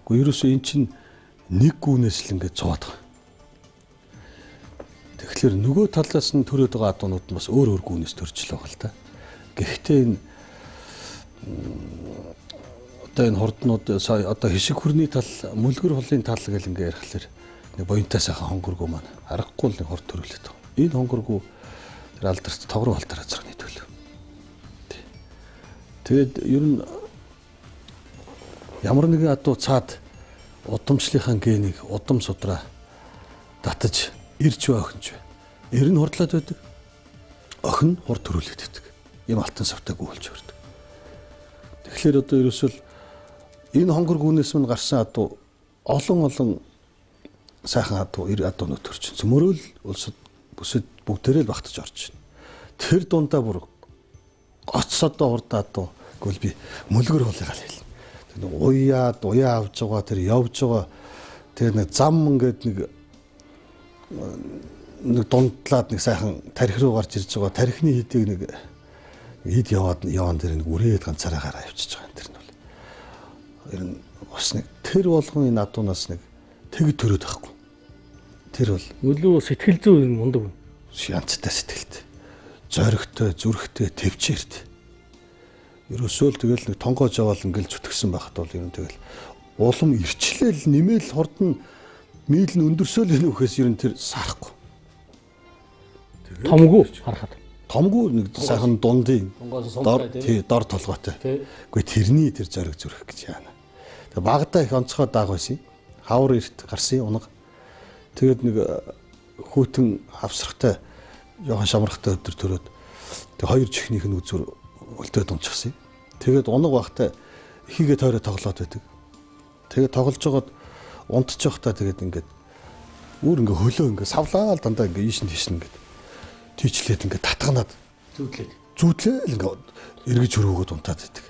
Гэхдээ ерөөсөө эн чинь нэг гүнээс л ингээд цуваад байгаа. Тэгэхээр нөгөө талаас нь төрөөд байгаа адуунууд нь бас өөр өөр гүнээс төрж л байгаа л та. Гэхдээ энэ одоо энэ хурднууд одоо хишиг хүрний тал, мөлгөр хулын тал гэл ингээ ярихлаар нэг буянтай сайхан хонгоргүү маань аргагүй л нэг хурд төрүүлээд байгаа. Энэ хонгоргүү тэр алдарт тогроо алтар азрагны төлөв. Тэгээд ер нь ямар нэгэн адуу цаад удамшлынхаа генийг удам судраа татаж ирж бай охинч бай. Эр нь хурдлаад байдаг. Охин хурд төрүүлээд байдаг. Ийм алтан савтай гүн болж өрдөг. Тэгэхээр одоо ерөөсөл энэ хонгор гүнээс минь гарсан адуу олон олон сайхан адуу эр адуунууд төрж байна. Мөрөөл улсад бүсэд бүгдээрээ л багтаж орж байна. Тэр дундаа бүр гоц одоо хурд адуу гэвэл би мөлгөр хулыг л хэлнэ. Тэр нэг уяад уяа авж байгаа тэр явж байгаа тэр нэг зам ингээд нэг дундлаад нэг сайхан тархи руу гарч ирж байгаа тархины хэдийг нэг ид яваад яваан дээр нэг үрээд ганцаараа гараа явчихж байгаа юм тэр нь бол. Ер нь бас нэг тэр болгон энэ адуунаас нэг тэг төрөөд байхгүй. Тэр бол Мөлөө сэтгэл зүй юм мундаг. Янзтай сэтгэлтэй. Зоригтой, зүрхтэй, төвчээрт. Ерөөсөө л тэгэл нэг тонгоож аваад ингээл зүтгэсэн байхад бол ер нь тэгэл улам ирчлээл нэмэл хурд нь мийл нь өндөрсөөл энэ үхээс ер нь тэр сарахгүй. Томгүй харахад. Томгүй нэг сайхан дундын дор тий дор толгойтой. Үгүй тэрний тэр зориг зүрх гэж яана. Тэгээ багадаа их онцгой дааг байсан. Хавар эрт гарсан унаг. Тэгээд нэг хүүтэн авсрахтай жоохон шамрахтай өдөр төрөөд тэг хоёр чихнийх нь үзүр өлтөөд унчихсан. Тэгээд унаг байхдаа ихийгээ тойроо тоглоод байдаг. Тэгээд тоглож байгаад унтчих байхдаа тэгээд ингээд үүр ингээ хөлөө ингээ савлаа л дандаа ингээ ийш нь тийш нь ингээд тийчлээд ингээ татганаад зүүдлээл ингээ эргэж хөрөөгөөд унтаад байдаг.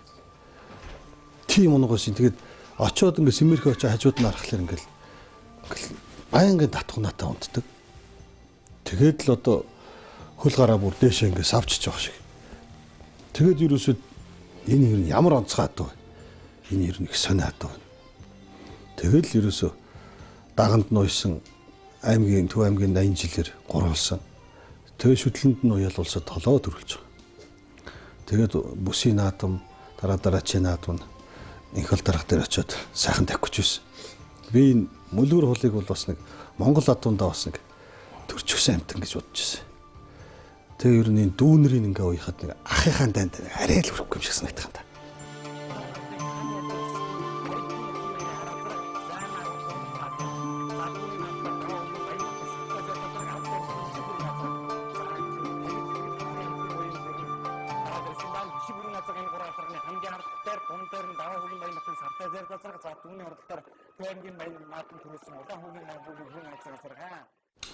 Тийм унаг байсан. Тэгээд очиод ингээ сэмэрхээ очиод хажууд нь харахлаар ингээл баян татгунаатай унтдаг. Тэгээд л одоо хөл гараа бүр дээшээ ингээ савчиж байгаа шиг. Тэгээд ерөөсөө энэ ер нь ямар онцгой адуу вэ? Энэ ер нь их сонио адуу. Тэгээд л ерөөсөө даганд нь уйсан аймгийн Төв аймгийн 80 жилээр гурвалсан. Тэгээд шүтлэнд нь уяал улсад толоо төрүүлж байгаа. Тэгээд бүсийн наадам, дараа дараачийн наадам нь инхэл дарга дээр очиод сайхан тавьчих байсан. Би энэ мөлгөр хулыг бол бас нэг Монгол адуундаа бас нэг төрчихсөн амтан гэж бодож байсан. Тэгээ ер нь энэ дүүнэрийг ингээ уяхад нэг ахынхаа дайнд арай л хүрэхгүй юм шиг санагдах юм да.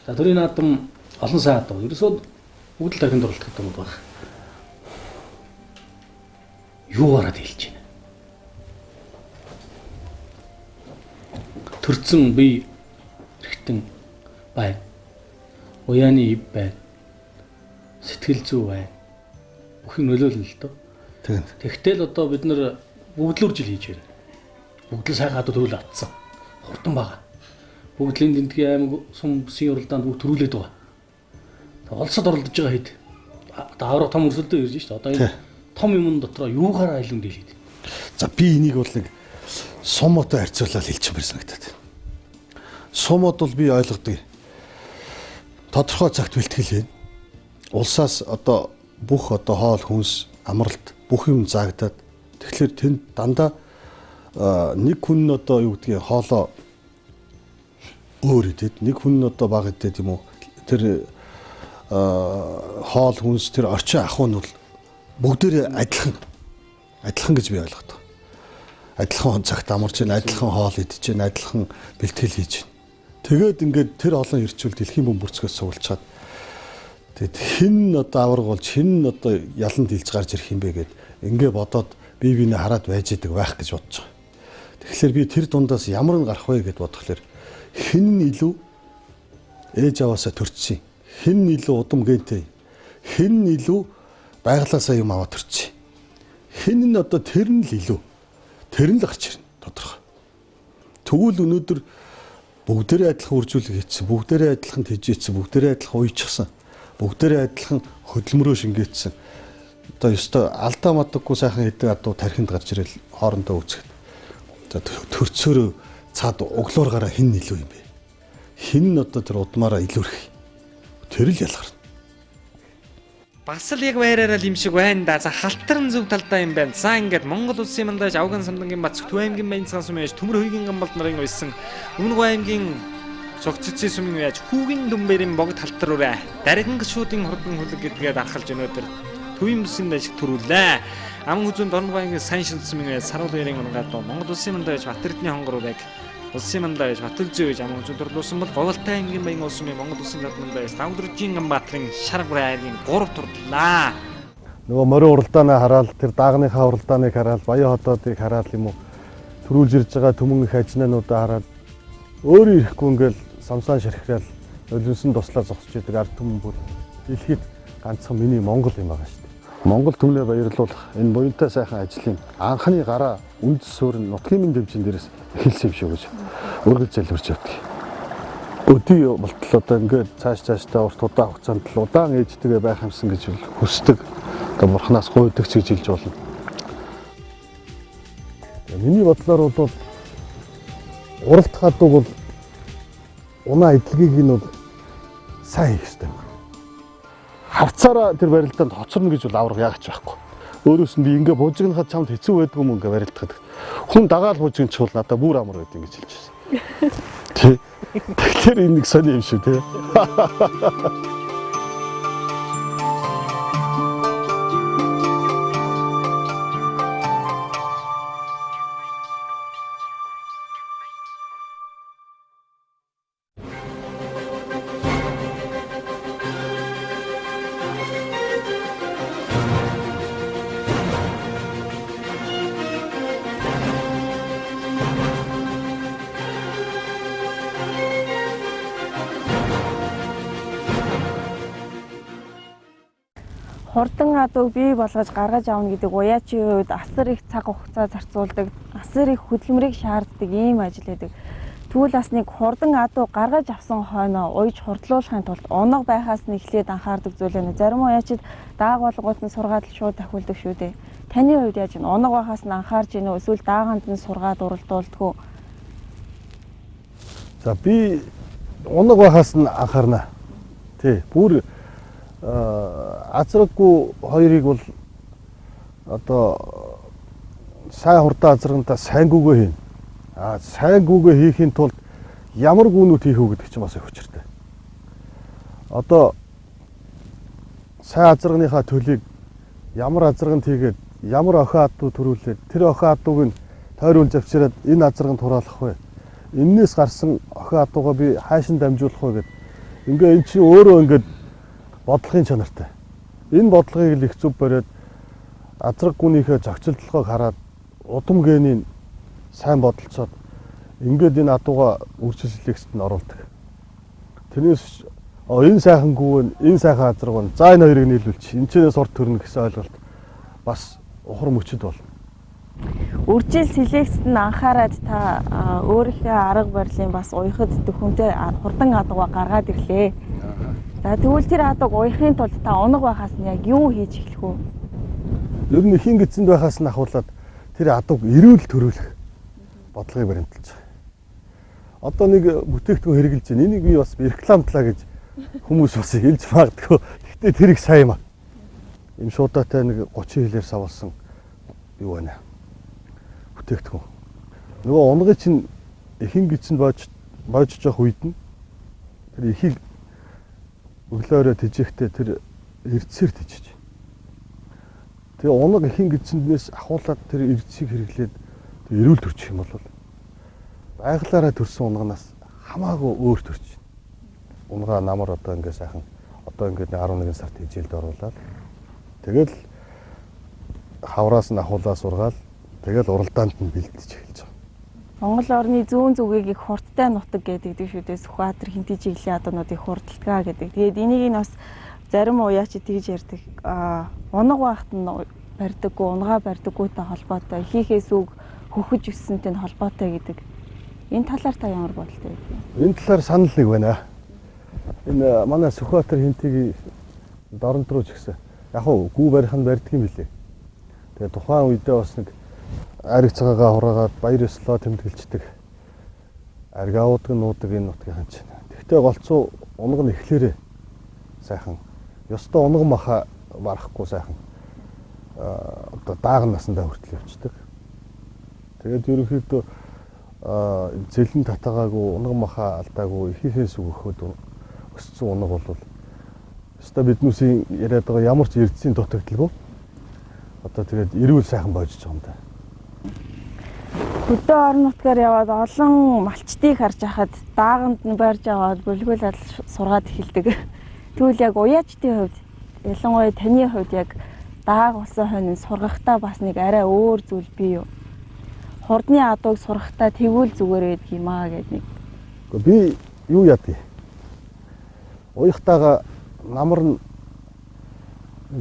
За төрийн наадам олон сайн адуу. Ерөөсөө бүгд л тархинд оролцох гэдэг юм байна. Юу гараад хэлж байна? Төрцөн бие эргэтэн байна. Уяаны ив байна. Сэтгэл зүй байна. Бүх юм нөлөөлнө л дөө. Тийм. Тэгтэл одоо бид нар бүгд л үржил хийж байна. Бүгд л сайхан адуу төрүүл автсан. Хурдан байгаа. Бүгд л энэ Тэнтгийн аймаг сум бүсийн уралдаанд бүгд төрүүлээд байгаа. Олсод оролдож байгаа хэд Одоо авраг том өрсөлдөө ирж шүү дээ. Одоо энэ том юмн дотроо юугаараа илүү дийлээд. За би энийг бол нэг сумотой харьцуулаад хэлчихмээр санагдаад. Сумод бол би ойлгодог. Тодорхой цагт бэлтгэл хийн. Улсаас одоо бүх одоо хоол хүнс, амралт бүх юм заагдаад тэгэхээр тэнд дандаа нэг хүн нь одоо юу гэдгийг хоолоо өөр идэд, нэг хүн нь одоо бага идэд юм уу? Тэр хоол хүнс тэр орчин ахуй нь бол бүгдээрээ адилхан гэж би ойлгодог. Адилхан цагт амарч байна, адилхан хоол идэж байна, адилхан бэлтгэл хийж байна. Тэгээд ингээд тэр олон ирчүүл дэлхийн бөмбөрцгөөс суулчаад тэгээд хэн нь одоо авраг болж хэн нь одоо ялан дийлж гарч ирэх юм бэ гэд ингээ бодоод бие биенээ хараад байж идэг байх гэж бодож байгаа. Тэгэхээр би тэр дундаас ямар нь гарах вэ гэд бодохлоор хэн нь илүү ээж аваасаа төрчихсөн, хэн нь илүү удам гэнтэй, хэн нь илүү байглаасаа юм аваад төрчихсөн. Хэн нь одоо тэр нь л илүү. Тэр нь л гарч ирнэ тодорхой. Тэгвэл өнөөдөр бүгдээрээ адилхан үржүүлэг хийсэн, бүгдээрээ адилхан тэжээсэн, бүгдээрээ адилхан уйчихсан, бүгдээрээ адилхан хөдөлмөрөө шингээсэн. Одоо ёстой алдаа мадаггүй сайхан хэдэг адуу тархинд гарч ирэл хоорондоо үүсгэхэд. За төрцөөрөө цаад углуур гараа хэн нь илүү юм бэ? Хэн нь одоо тэр удмаараа илүүрх. Тэр л ялгарна. Бас л яг байраараа л юм шиг байна да. За халтарн зөв талдаа юм байна. За ингээд Монгол улсын мандаж Авган самдангийн Бацх Төв аймгийн Баянцгаан сумын яаж Төмөр хөйгийн Гамбалд нарын уйсан Өмнө Гуй аймгийн Цогццын сумын яаж Хүүгийн дүмбэрийн богд халтар үрэ. Дарган гшүүдийн хурдан хүлэг гэдгээ дарахалж өнөөдөр Төвийн бүсийн дажиг төрүүлээ. Аман хүзүүн Дорн Гуй аймгийн сайн шилд сумын яаж Саруул хоёрын унгадуу Монгол улсын мандаж Бат Эрдэнэ хонгор үрэг Улсын мандаа гэж Батөлзөө гэж аман хүзүүн төрлөөсөн бол Говьлтай аймгийн Баян улс сумын Монгол улсын тод мандаа гэж Давгдржийн Ганбаатарын шар гурай аймгийн 3 турдлаа. Нөгөө морин уралдаанаа хараад тэр даагныхаа уралдааныг хараад Баян хотоодыг хараад юм уу төрүүлж ирж байгаа түмэн их ажнаануудаа хараад өөрөө ирэхгүй ингээл самсаан ширхрээл нулимсан туслаа зогсож идэг ард түмэн бүр дэлхийд ганцхан миний Монгол юм байгаа шүү дээ. Монгол түмнээ баярлуулах энэ буянтай сайхан ажлын анхны гараа үндэс суурь нь нутгийн мэнд хэмжин дээрээс эхэлсэн юм шиг гэж үргэлж залбирч явдаг. Өдий болтол одоо ингээд цааш цаашдаа урт удаан хугацаанд л удаан ээжтэйгээ байх юмсан гэж хүсдэг. Одоо бурхнаас гуйдаг ч гэж хэлж болно. Миний бодлоор бол уралдах адууг бол унаа эдлэгийг нь бол сайн хийх хэрэгтэй байна. Харцаараа тэр барилдаанд хоцорно гэж бол аврах яагач байхгүй. Өөрөөс нь би ингээ бужигнахад чамд хэцүү байдгүй юм ингээ барилдахад. Хүн дагаал бужигнчихвол надад бүр амар байд ингэж хэлж байсан. Тий. Тэгэхээр энэ нэг сони юм шүү тий. Хурдан адууг бий болгож гаргаж авна гэдэг уяачийн хувьд асар их цаг хугацаа зарцуулдаг, асар их хөдөлмөрийг шаарддаг ийм ажил байдаг. Тэгвэл бас нэг хурдан адуу гаргаж авсан хойноо уйж хурдлуулахын тулд унаг байхаас нь эхлээд анхаардаг зүйл байна. Зарим уяачид дааг болгоод нь сургаад л шууд тахиулдаг шүү дээ. Таны хувьд яаж вэ? Унаг байхаас нь анхаарч гинөө эсвэл дааганд нь сургаад уралдуулдаг уу? За би унаг байхаас нь анхаарна. Тий, бүр азраггүй хоёрыг бол одоо сайн хурдан азрагантаа сайнгүйгээ хийнэ. А сайнгүйгээ хийхийн тулд ямар гүнүүд хийх үү гэдэг чинь бас их учиртай. Одоо сайн азрагныхаа төлийг ямар азраганд хийгээд ямар охин адуу төрүүлээд тэр охин адууг нь тойруулж авчираад энэ азраганд хураалах вэ? Эннээс гарсан охин адуугаа би хаашин дамжуулах вэ гэд ингээ эн чинь өөрөө ингээд бодлогын чанартай. Энэ бодлогыг л их зүв бариад азраг гүнийхээ зохицолдлогыг хараад удам генийн сайн бодолцоод ингээд энэ адууга үржилсэлэгсэд нь оруулдаг. Тэрнээс энэ сайхан гүн, энэ сайхан азраг байна. За энэ хоёрыг нийлүүлчих. Энэ чинээс урт төрнө гэсэн ойлголт бас ухар мөчөд болно. Үржил селекцэд нь анхаарад та өөрийнхөө арга барилын бас уяхад төхөмтэй хурдан адууга гаргаад ирлээ. За, тэгвэл тэр адууг уяхын тулд та унаг байхаас нь яг юу хийж эхлэх вэ? Ер нь эхийн гидсэнд байхаас нь ахуулаад тэр адууг эрүүл төрүүлэх бодлогыг баримталж байгаа. Одоо нэг бүтээгдэхүүн хэрэглэж байна. Энийг би бас рекламтлаа гэж хүмүүс бас хэлж магадгүй. Гэхдээ тэр их сайн юм аа. Им шуудаатай нэг 30 хэлээр савлсан юу байна. Бүтээгдэхүүн. Нөгөө унгыг чинь эхийн гидсэнд боожж явах үед нь тэр эхийг өглөөрөө тэжээхдээ тэр эрдсээр тэжиж. Тэгээ унаг эхийн гидсэндээс ахуулаад тэр эрдсийг хэрэглээд тэр эрүүл төрчих юм бол байглаараа төрсэн унаганаас хамаагүй өөр төрч. Унгаа намар одоо ингээ сайхан одоо ингээд 11 сард хижээлд оруулаад тэгэл хавраас нь ахуулаа сургаал тэгэл уралдаанд нь бэлдэж эхэлж байгаа. Монгол орны зүүн зүгийг их хурдтай нутаг гэдэг шүү дээ. Сүхбаатар хинти чиглэлийн адуунууд их хурдталгаа гэдэг. Тэгээд энийг нь бас зарим уяач тэгж ярьдаг. Унаг байхад нь барьдаггүй, унгаа барьдаггүйтэй холбоотой, эхийнхээ сүг хөхөж өссөнтэй нь холбоотой гэдэг. Энэ талаар та ямар бодолтой вэ? Энэ талаар санал нэг байна. Энэ манай Сүхбаатар хинтигийн дорнод руу ч гэсэн яг хуу гүү барих нь барьдаг юм билээ. Тэгээ тухайн үедээ бас нэг ариг цагаагаа хураагаад баяр ёслоо тэмдэглэждэг. Ариг авуудаг нуудаг энэ нутгийн чинь. Тэгтээ голцоо унаг нь эхлээрээ сайхан ёстой унаг маха барахгүй сайхан одоо дааган насандаа хүртэл явцдаг. Тэгээд ерөнхийдөө зэлэн татаагаагүй унаг маха алдаагүй ихийнхээ сүг өгөхөд өссөн унаг бол ёстой биднүүсийн яриад байгаа ямар ч эрдэсийн дутагдalгүй одоо тэгээд эрүүл сайхан боожиж байгаа юм да. Хөдөө орон нутгаар яваад олон малчдыг харж хахад дааганд нь барьж аваад бүлгүүл сургаад эхэлдэг. Тэгвэл яг уяачдын хувьд, ялангуяа таны хувьд яг дааг болсон хойно сургахтаа бас нэг арай өөр зүйл бий юу? Хурдны адууг сургахтаа тэгвэл зүгээр байдаг юм аа гэдэг нэг. Би юу яадгийг? Уяхтаага намар нь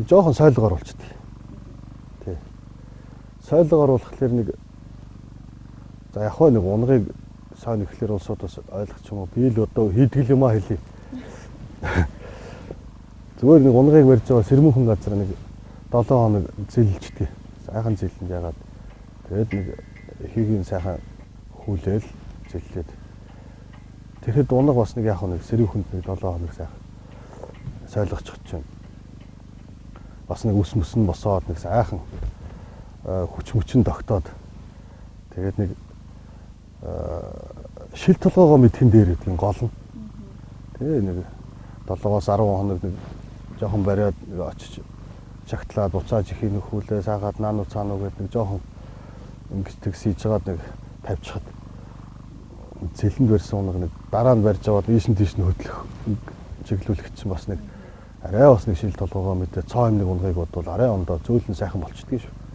жоохон сойлгоор болчихдээ. Тий. Сойлгоор болохлээр нэг за яг хоо нэг унгыг сайн ихлээр улсууд бас ойлгох ч юм уу. Би л одоо хийдгэл юм аа хэлье. Зүгээр нэг унгыг барьж байгаа сэрмөнхэн газар нэг 7 хоног зэлждэг. Сайхан зэлэнд ягаад тэгээд нэг эхийг нь сайхан хүлээл зэллээд. Тэгэхэд унаг бас нэг яг нэг сэрүүхэнд нэг 7 хоног сайхан сойлгочих чинь. Бас нэг үс мөс нь босоод нэг сайхан хүч мөч нь тогтоод тэгээд нэг шил толгоогоо мэдхэн дээр гэдгийн гол нь. Тэгээ нэг 7-оос 10 хоног нэг жоохон бариад нэг очиж чагтлаад буцааж ихийг нөхүүлээ саагаад наануу цаануу гэдэг нэг жоохон ингэж тэгсийж жагаад нэг тавьчихад зэлэнд барьсан унаг нэг дараа нь барьж аваад ийш нь тийш нь хөдлөх чиглүүлэх чинь бас нэг арай бас нэг шил толгоогоо мэдээ цоо юм нэг унгыг бодвол арай ондоо зөөлөн сайхан болчдгийг шүү.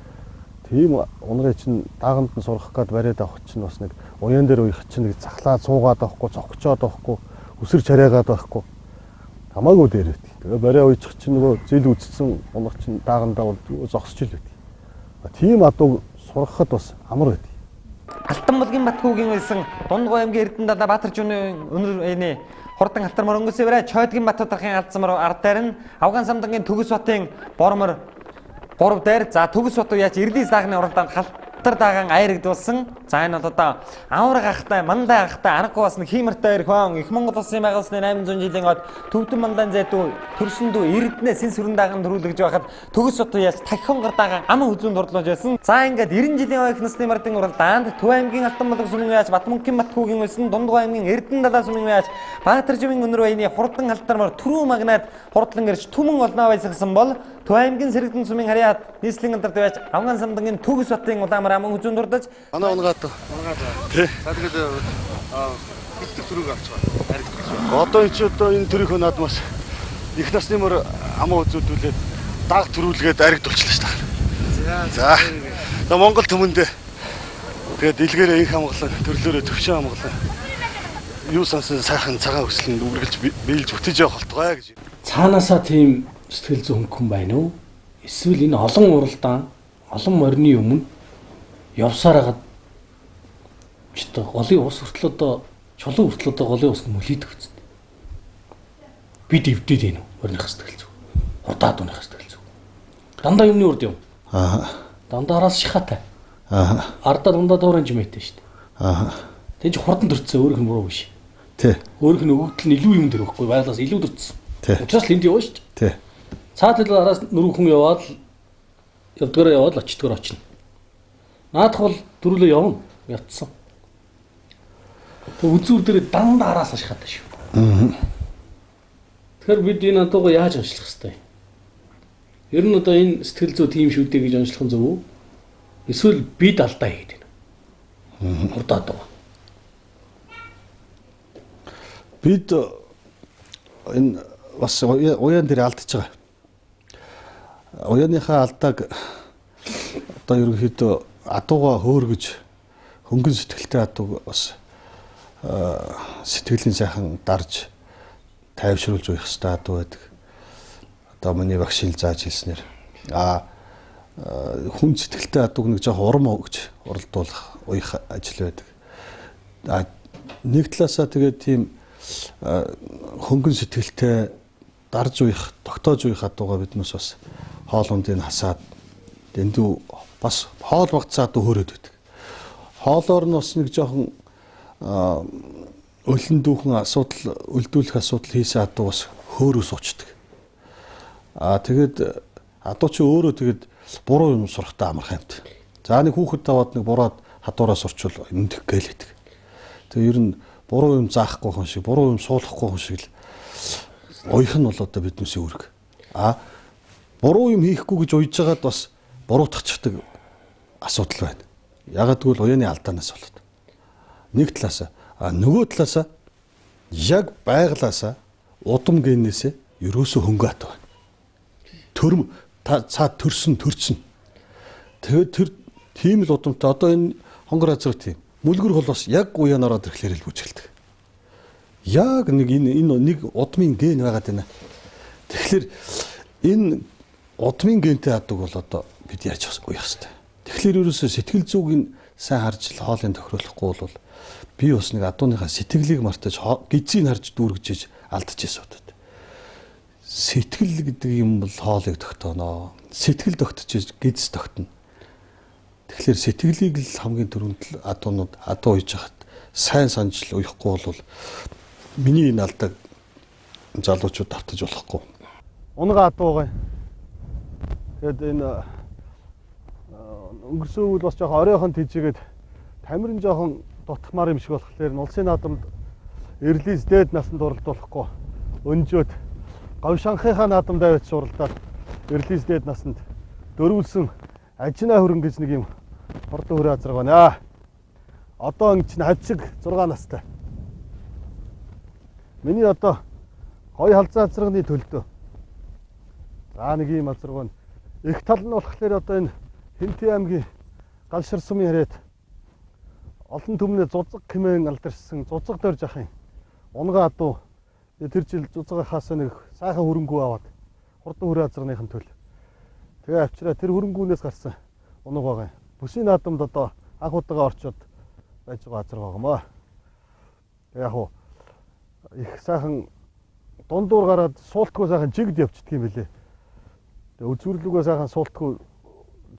Тийм унгыг чинь дааганд нь сурах гад бариад авах чинь бас нэг уян дээр уях чинь нэг захлаад суугаад авахгүй, цогцоод авахгүй, үсэрч хараагаад байхгүй. Хамаагүй дээр байдаг. Тэгээ бариа уйчих чинь нөгөө зэл үдцсэн унаг чинь даагандаа бол зогсож ил байдаг. Тийм адууг сургахад бас амар байдаг. Алтан булгийн Батхүүгийн байсан Дундгой аймгийн Эрдэнэ Баатаржууны өнөр энэ хурдан алтар мөр өнгөсөөрэ Чойдгийн Батудархын алдсан мөр ард дээр нь Афган самдангийн Төгс батын бормор 3 дээр за Төгс бат яаж Эрлис даагны уралдаанд халтар даагаан айрагдуулсан. За энэ бол одоо авраг ахтай, мандai ахтай, аргагүй бас нэг хиймэртэй ирхэн их Монгол улсын байгуулсны 800 жилийн од төвдөн мандаан зайдуу төрсөндөө Эрдэнэ сэн сүрэн даагаан төрүүлгэж байхад Төгс бат яаж тахингар даагаан ам хүзүүн дурлаж байсан. За ингээд 90 жилийн их насны мардын уралдаанд Төв аймгийн Алтан булаг сумын яаж Батмөнхийн Батхүүгийн байсан Дундгой аймгийн Эрдэнэ далаа сумын яаж Баатарживын өнөр баяны хурдан халтар мөр түрүү магнаад хурдлан гэрч түмэн олноо байсгасан бол Төв аймгийн Сэрэгдэн сумын харьяат нийслэлийн алдарт байж Афган самдангийн Төгс батын улаамар аман хүзүүн дурдаж манай унгаад Тий. За тэгээд хэддэг төрөг авч байгаа. Аригддаг. Одоо чи одоо энэ төрийнхөө наадмаас их насны мөр амаа үзүүлдүүлээд даг төрүүлгээд аригдуулчлаа шүү дээ. За. За Монгол төмөндөө тэгээд дэлгээрээ их амгалан төрлөөрөө төвшин амгалан юу сансан сайхан цагаан өслөнд үргэлж биелж бүтэж явах болтугай гэж. Цаанаасаа тийм сэтгэл зүйн хөнгөн байна уу? Эсвэл энэ олон уралдаан, олон морины өмнө явсаар хагаад ч одоо голын ус хүртэл одоо чулуу хүртэл одоо голын ус нь мөлийдэх үст. Бид эвдээд байна уу? Морьных сэтгэл зүй. Хурдан адууных сэтгэл зүй. Дандаа юмны урд юм. Дандаа араас шихаатай. Ардаа дундаа дуурайн жимээтэй шүү дээ. Тэг чи хурдан төрсөн өөрөх нь буруу биш. Тий. Өөрөх нь өгөгдөл нь илүү юм тэр байхгүй байглаас илүү төрсөн. Тий. Учираас л энд явна шүү дээ. Тий. Цаад л араас нүрүү хүн яваад л явдгаараа яваад л очдгоор очино. Наадах бол дөрүлөө явна. Явцсан. Тэг үзүүр дээр дандаа араас шихаатай шүү. Тэгэхээр бид энэ адуугаа яаж онцлох хэвтэй? Ер нь одоо энэ сэтгэл зүй тийм шүү дээ гэж онцлох нь зөв үү? Эсвэл бид алдаа хийгээд байна. Хурдан адуу. Бид энэ бас уян дээр алдчихж байгаа. Уяныхаа алдааг одоо ерөнхийдөө адуугаа хөөргөж хөнгөн сэтгэлтэй адууг бас сэтгэлийн сайхан дарж тайвшруулж уях ёстой адуу байдаг. Одоо миний багш хэл зааж хэлснээр хүн сэтгэлтэй адууг нэг жоох урам өгч уралдуулах уях ажил байдаг. Нэг талаасаа тэгээд тийм хөнгөн сэтгэлтэй дарж уях, тогтоож уях адуугаа биднээс бас хоол ундыг хасаад дэндүү бас хоол багцаа адуу хөөрөөд байдаг. Хоолоор нь бас нэг жоохон өлөн дүүхэн асуудал, өлдүүлэх асуудал хийсэн адуу бас хөөрөө суучдаг. Тэгээд адуу чи өөрөө тэгээд буруу юм сурахтаа амархан юмт. За нэг хүүхэд таваад нэг бураад хадуураа сурчвал эмдэх гээл гэдэг. Тэгээ ер нь буруу юм заахгүй хүн шиг, буруу юм суулгахгүй хүн шиг л уях нь бол одоо биднээсээ үүрэг. Буруу юм хийхгүй гэж уйж байгаад бас буруутгахчдаг асуудал байна. Ягаад гэвэл уяны алдаанаас болоод. Нэг талаасаа, нөгөө талаасаа яг байглаасаа удам генээсээ ерөөсөө хөнгө ат байна. Төрм цаад төрсөн төрсөн. Тэгээд тэр тийм л удамтай одоо энэ хонгор азраг тийм. Мүлгэр хол бас яг уян ороод ирэхлээр л бүжгэлдэг. Яг нэг энэ нэг удмын ген байгаад байна. Тэгэхээр энэ удмын гентэй адууг бол одоо бид яаж уях хэвтэй. Тэгэхээр ерөөсөө сэтгэл зүг нь сайн харж хоолыг тохируулахгүй бол би бас нэг адууныхаа сэтгэлийг мартаж гизийг харж дүүргэж иж алдчихсан удаад. Сэтгэл гэдэг юм бол хоолыг тогтооно. Сэтгэл тогтож гиз тогтно. Тэгэхээр сэтгэлийг л хамгийн түрүүнд л адуунууд адуу уйж хахад сайн санаж л уяхгүй бол миний энэ алдааг залуучууд давтаж болохгүй. Унага адуу байгаа. Тэгээд энэ өнгөрсөн үйл бас жоохон оройхон тийжгээд тамирын жоохон дутхмаар юм шиг болохоор улсын наадамд эрлис дээд насанд уралдуулахгүй өнжөөд Говьшанхынхаа наадамд авч уралдаад эрлис дээд насанд дөрвөлсөн ажина хөрөн гэж нэг юм хурдан хөрөө азраг байна. Одоо ин чинь хавчиг 6 настай. Миний одоо гоё халзан азрагны төлдөө. За нэг юм азраг байна. Их тал нь болохоор одоо энэ Хэнтий аймгийн Галшир сумын хараад олон түмнээ зузаг хэмээн алдаршсан зузаг дорж ахын унгаа адуу тэр жил зузаг ахаас нэг сайхан хөрөнгөө аваад хурдан хөрөө азрагныхын төл. Тэгээ авчираа тэр хөрөнгүүнээс гарсан унаг байгаа юм. Бүсийн наадамд одоо анх удаага орчод байж байгаа азраг байгаа маа. Тэгээ яг хуу их сайхан дундуур гараад суултгүй сайхан жигд явчихдаг юм билээ. Тэгээ үзүүрлүүгээ сайхан суултгүй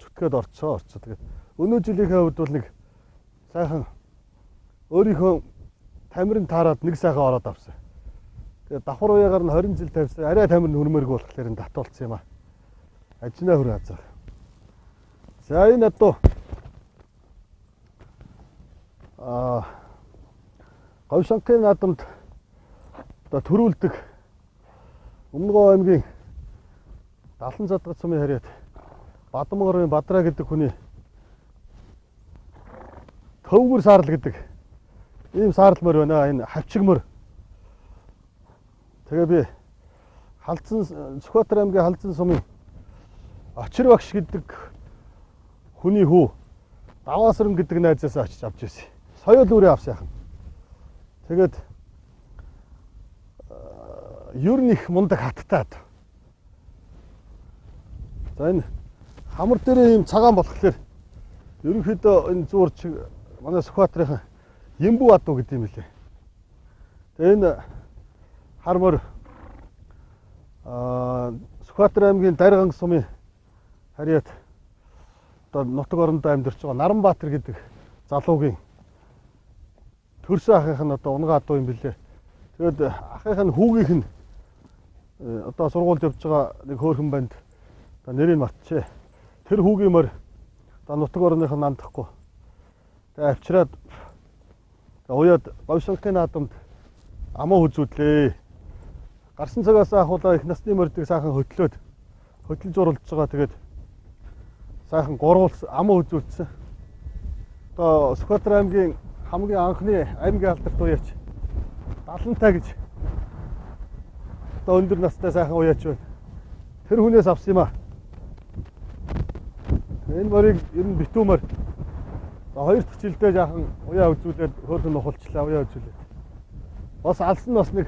зүтгээд орцоо. Тэгээд өнөө жилийнхээ хувьд бол нэг сайхан өөрийнхөө тамирын таарад нэг сайхан ороод авсан. Тэгээд давхар уяагаар нь 20 жил тавьсан. Арай тамир нь хөрмөргүй болохоор нь татуулсан юм аа. Ажина хөрөө азар. За энэ адуу Говьшанхын наадамд одоо төрүүлдэг Өмнөгов аймгийн 70 задгад сумын харьяат Бадмгарын Бадраа гэдэг хүний төвгөр саарл гэдэг ийм саарл морь байна. Энэ хавчиг морь. Тэгээ би Халзан Сүхбаатар аймгийн Халзан сумын Очир багш гэдэг хүний хүү Даваасран гэдэг найзаас очиж авч ирсэн. Соёл үрээ авсан яхан. Тэгээд ер нь их мундаг хаттай. За энэ хамар дээрээ ийм цагаан болохоор ерөнхийдөө энэ зүүр чиг манай Сүхбаатарын Ямбүү адуу гэдэг юм лээ. Тэгээ энэ хар морь Сүхбаатар аймгийн Дарганг сумын харьяат одоо нутаг орондоо амьдарч байгаа Наранбаатар гэдэг залуугийн төрсөн ахынх нь одоо унгаа адуу юм билээ. Тэгээд ахынх нь хүүгийнх нь одоо сургуульд явж байгаа нэг хөөрхөн банд одоо нэрийг мартчихэ. Тэр хүүгийн морь одоо нутаг орных нь андахгүй. Тэгээд авчираад уяад Говьшанхын наадамд амуу хүзүүдлээ. Гарсан цагаас ахуулаа их насны морьдыг сайхан хөтлөөд хөдөлж уралдж байгаа. Тэгээд сайхан гурвуулсан амуу хүзүүлсэн. Одоо Сүхбаатар аймгийн хамгийн анхны аймгийн алдарт уяач Далантай гэж одоо өндөр настай сайхан уяач байна. Тэр хүнээс авсан юм аа. Энэ морийг ер нь битүү морь. Хоёр дахь жилдээ жаахан уяа үзүүлээд хөөрхөн нухалчлаа, уяа үзүүлээд. Бас алсан бас нэг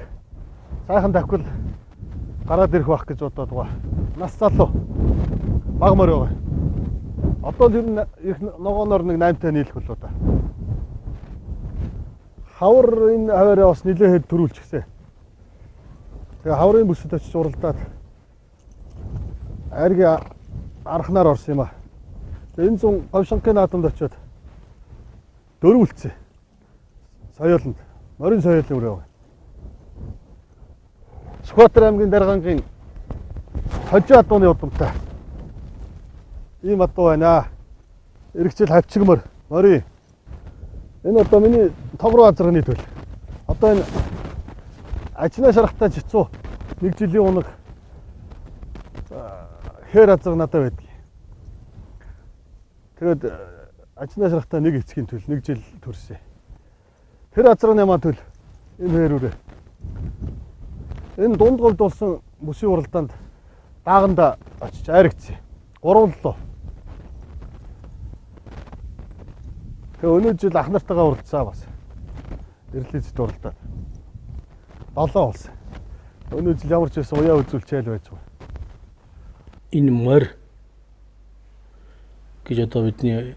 сайхан давхил гараад ирэх байх гэж бодоод байгаа. Нас залуу баг морь байгаа. Одоо л ер нь их ногооноор нэг 8-тай нийлэх болоо да. Хавар энэ хаваараа бас нилээхэд төрүүлчихсэн. Тэгээ хаврын бүсэд очиж уралдаад айргийн арханаар орсон юм а. Тэгээ энэ зун Говьшанхын наадамд очиод дөрвөлцсөн. Соёолонд морин соёолын өрөө байгаа. Сүхбаатар аймгийн Даргангийн Хожоо адууны удамтай. Ийм адуу байна. Эргэжил хавчиг морь, морин. Энэ одоо миний тог руу азарганы төл. Одоо энэ ажнаа шарахтай жицүү нэг жилийн унаг хээр азарга надад байдаг. Тэгээд ажнаа шарахтай нэг эцгийн төл нэг жил төрсөн. Тэр азарганы маань төл энэ хээр үрээ. Энэ дунд говьд болсон бүсийн уралдаанд дааганда очиж айрагдсан. Гурван лөө. Тэгээ өнөө жил ах нартайгаа уралдсан бас. Эрлийзэд уралдаад. 7 болсон. Өнөө жил ямар ч байсан уяа үзүүлчихэл байж байгаа. Энэ морь гэж одоо бидний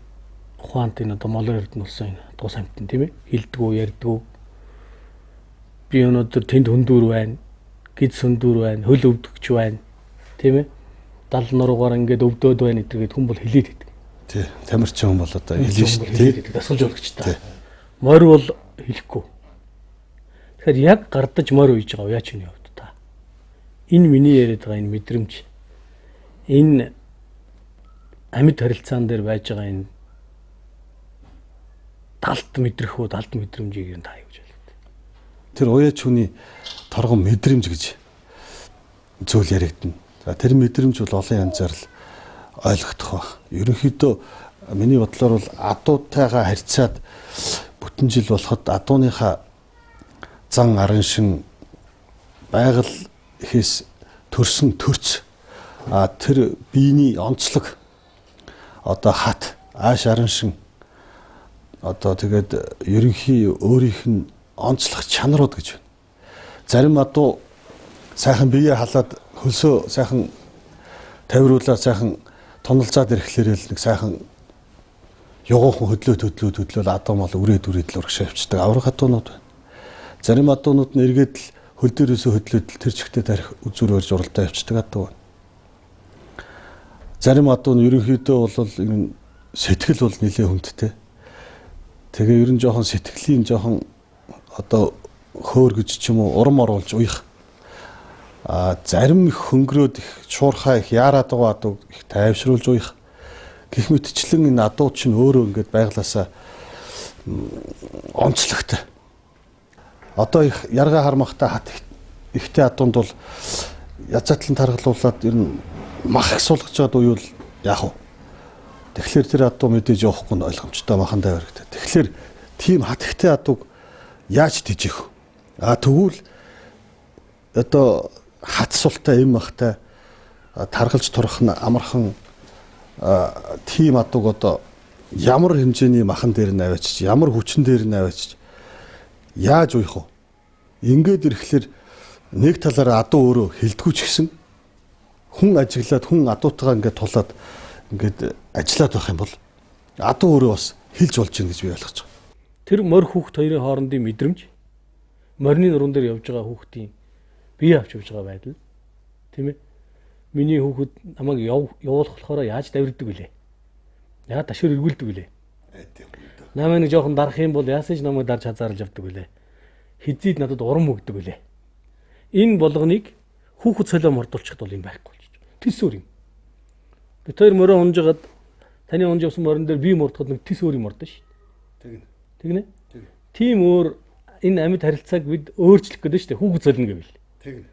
ухаант энэ одоо молор эрдэнэ болсон энэ тус амтэн тийм ээ. Хилдэгүү, ярьдгүү. Би өнөөдөр тэнд хөндүүр байна, гиз хөндүүр байна, хөл өвдөгч байна. Тийм ээ. Дал нуруугаар ингээд өвдөөд байна гэдэргээд хүн бол хилээд идэг. Тий, тамирчин хүн бол одоо хэлнэ шүү дээ. Тий, дасгалж болгоч та. Морь бол хэлэхгүй. Тэгэхээр яг гардаж морь уйж байгаа уяачны хувьд та. Энэ миний яриад байгаа энэ мэдрэмж, энэ амьд харилцаан дээр байж байгаа энэ далд мэдрэх үү, далд мэдрэмжийг юм та юу гэж ойлгох вэ? Тэр уяач хүний торгон мэдрэмж гэж зүйл яригдана. За тэр мэдрэмж бол олон янзаар л ойлгохдох байх. Ерөнхийдөө миний бодлоор бол адуутайгаа харьцаад бүтэн жил болоход адууныхаа зан араншин байгаль ихээс төрсөн төрц тэр биений онцлог одоо хат ааш араншин одоо тэгээд ерөнхий өөрийнх нь онцлог чанарууд гэж байна. Зарим адуу сайхан бие халаад хөлсөө сайхан тавируулаад сайхан туналзаад ирэхлээр л нэг сайхан югуухан хөдлөө адуу мал үрээд л урагшаа явцдаг авраг адуунууд байна. Зарим адуунууд нь эргээд л хөл дээрээсээ хөдлөөд л тэр чигтээ тарих үзүүр барьж уралдаа явцдаг адуу байна. Зарим адуу нь ерөнхийдөө бол энэ сэтгэл бол нэлээд хүндтэй. Тэгээ ер нь жоохон сэтгэлийн жоохон одоо хөөр гэж ч юм уу урам оруулж уях. Зарим их хөнгөрөөд их шуурхай их яарад байгаа адууг их тайвшруулж уях. Гэх мэтчлэн энэ адуу чинь өөрөө ингээд байглаасаа онцлогтой. Одоо их ярга хармахтай хат ихтэй адуунд бол язаатлан таргалуулаад ер нь мах их сулгаж чад уюул яах вэ? Тэгэхээр тэр адуу мэдээж явахгүй нь ойлгомжтой махан дайвар гэдэг. Тэгэхээр тийм хат ихтэй адууг яаж тэжээх вэ? Тэгвэл одоо хат султай эм махтай таргалж турах нь амархан тийм адууг одоо ямар хэмжээний махан дээр нь аваачиж, ямар хүчин дээр нь аваачиж яаж уях вэ? Ингээд ирэхлээр нэг талаараа адуу өөрөө хилдэггүй ч гэсэн хүн ажиглаад хүн адуутайгаа ингээд тулаад ингээд ажиллаад байх юм бол адуу өөрөө бас хилж болж байна гэж би ойлгож байгаа. Тэр морь хүүхд хоёрын хоорондын мэдрэмж, морины нуруунд дээр явж байгаа хүүхдийн бие авч явж байгаа байдал, Тийм ээ. Миний хүүхэд намайг явуулах болохоор яаж давирдаг вүлээ? Яа ташуур эргүүлдэг вүлээ? Намайг нэг жоохон дарах юм бол яасан ч намайг дарж хазаарлаж явдаг вүлээ? Хизээд надад урам өгдөг вүлээ? Энэ болгоныг хүүхэд солио мордуулчихд бол юм байхгүй болчих. Тэс өөр юм. Бид хоёр морин унж хагаад таны унж явсан морин дээр би мордоход нэг тэс өөр юм мордно шүү. Тэгнэ. Тэгнэ? Тийм өөр энэ амьд харилцааг бид өөрчлөх гэдэг шүү дээ. Хүүхэд солино гэвэл. Тэгнэ.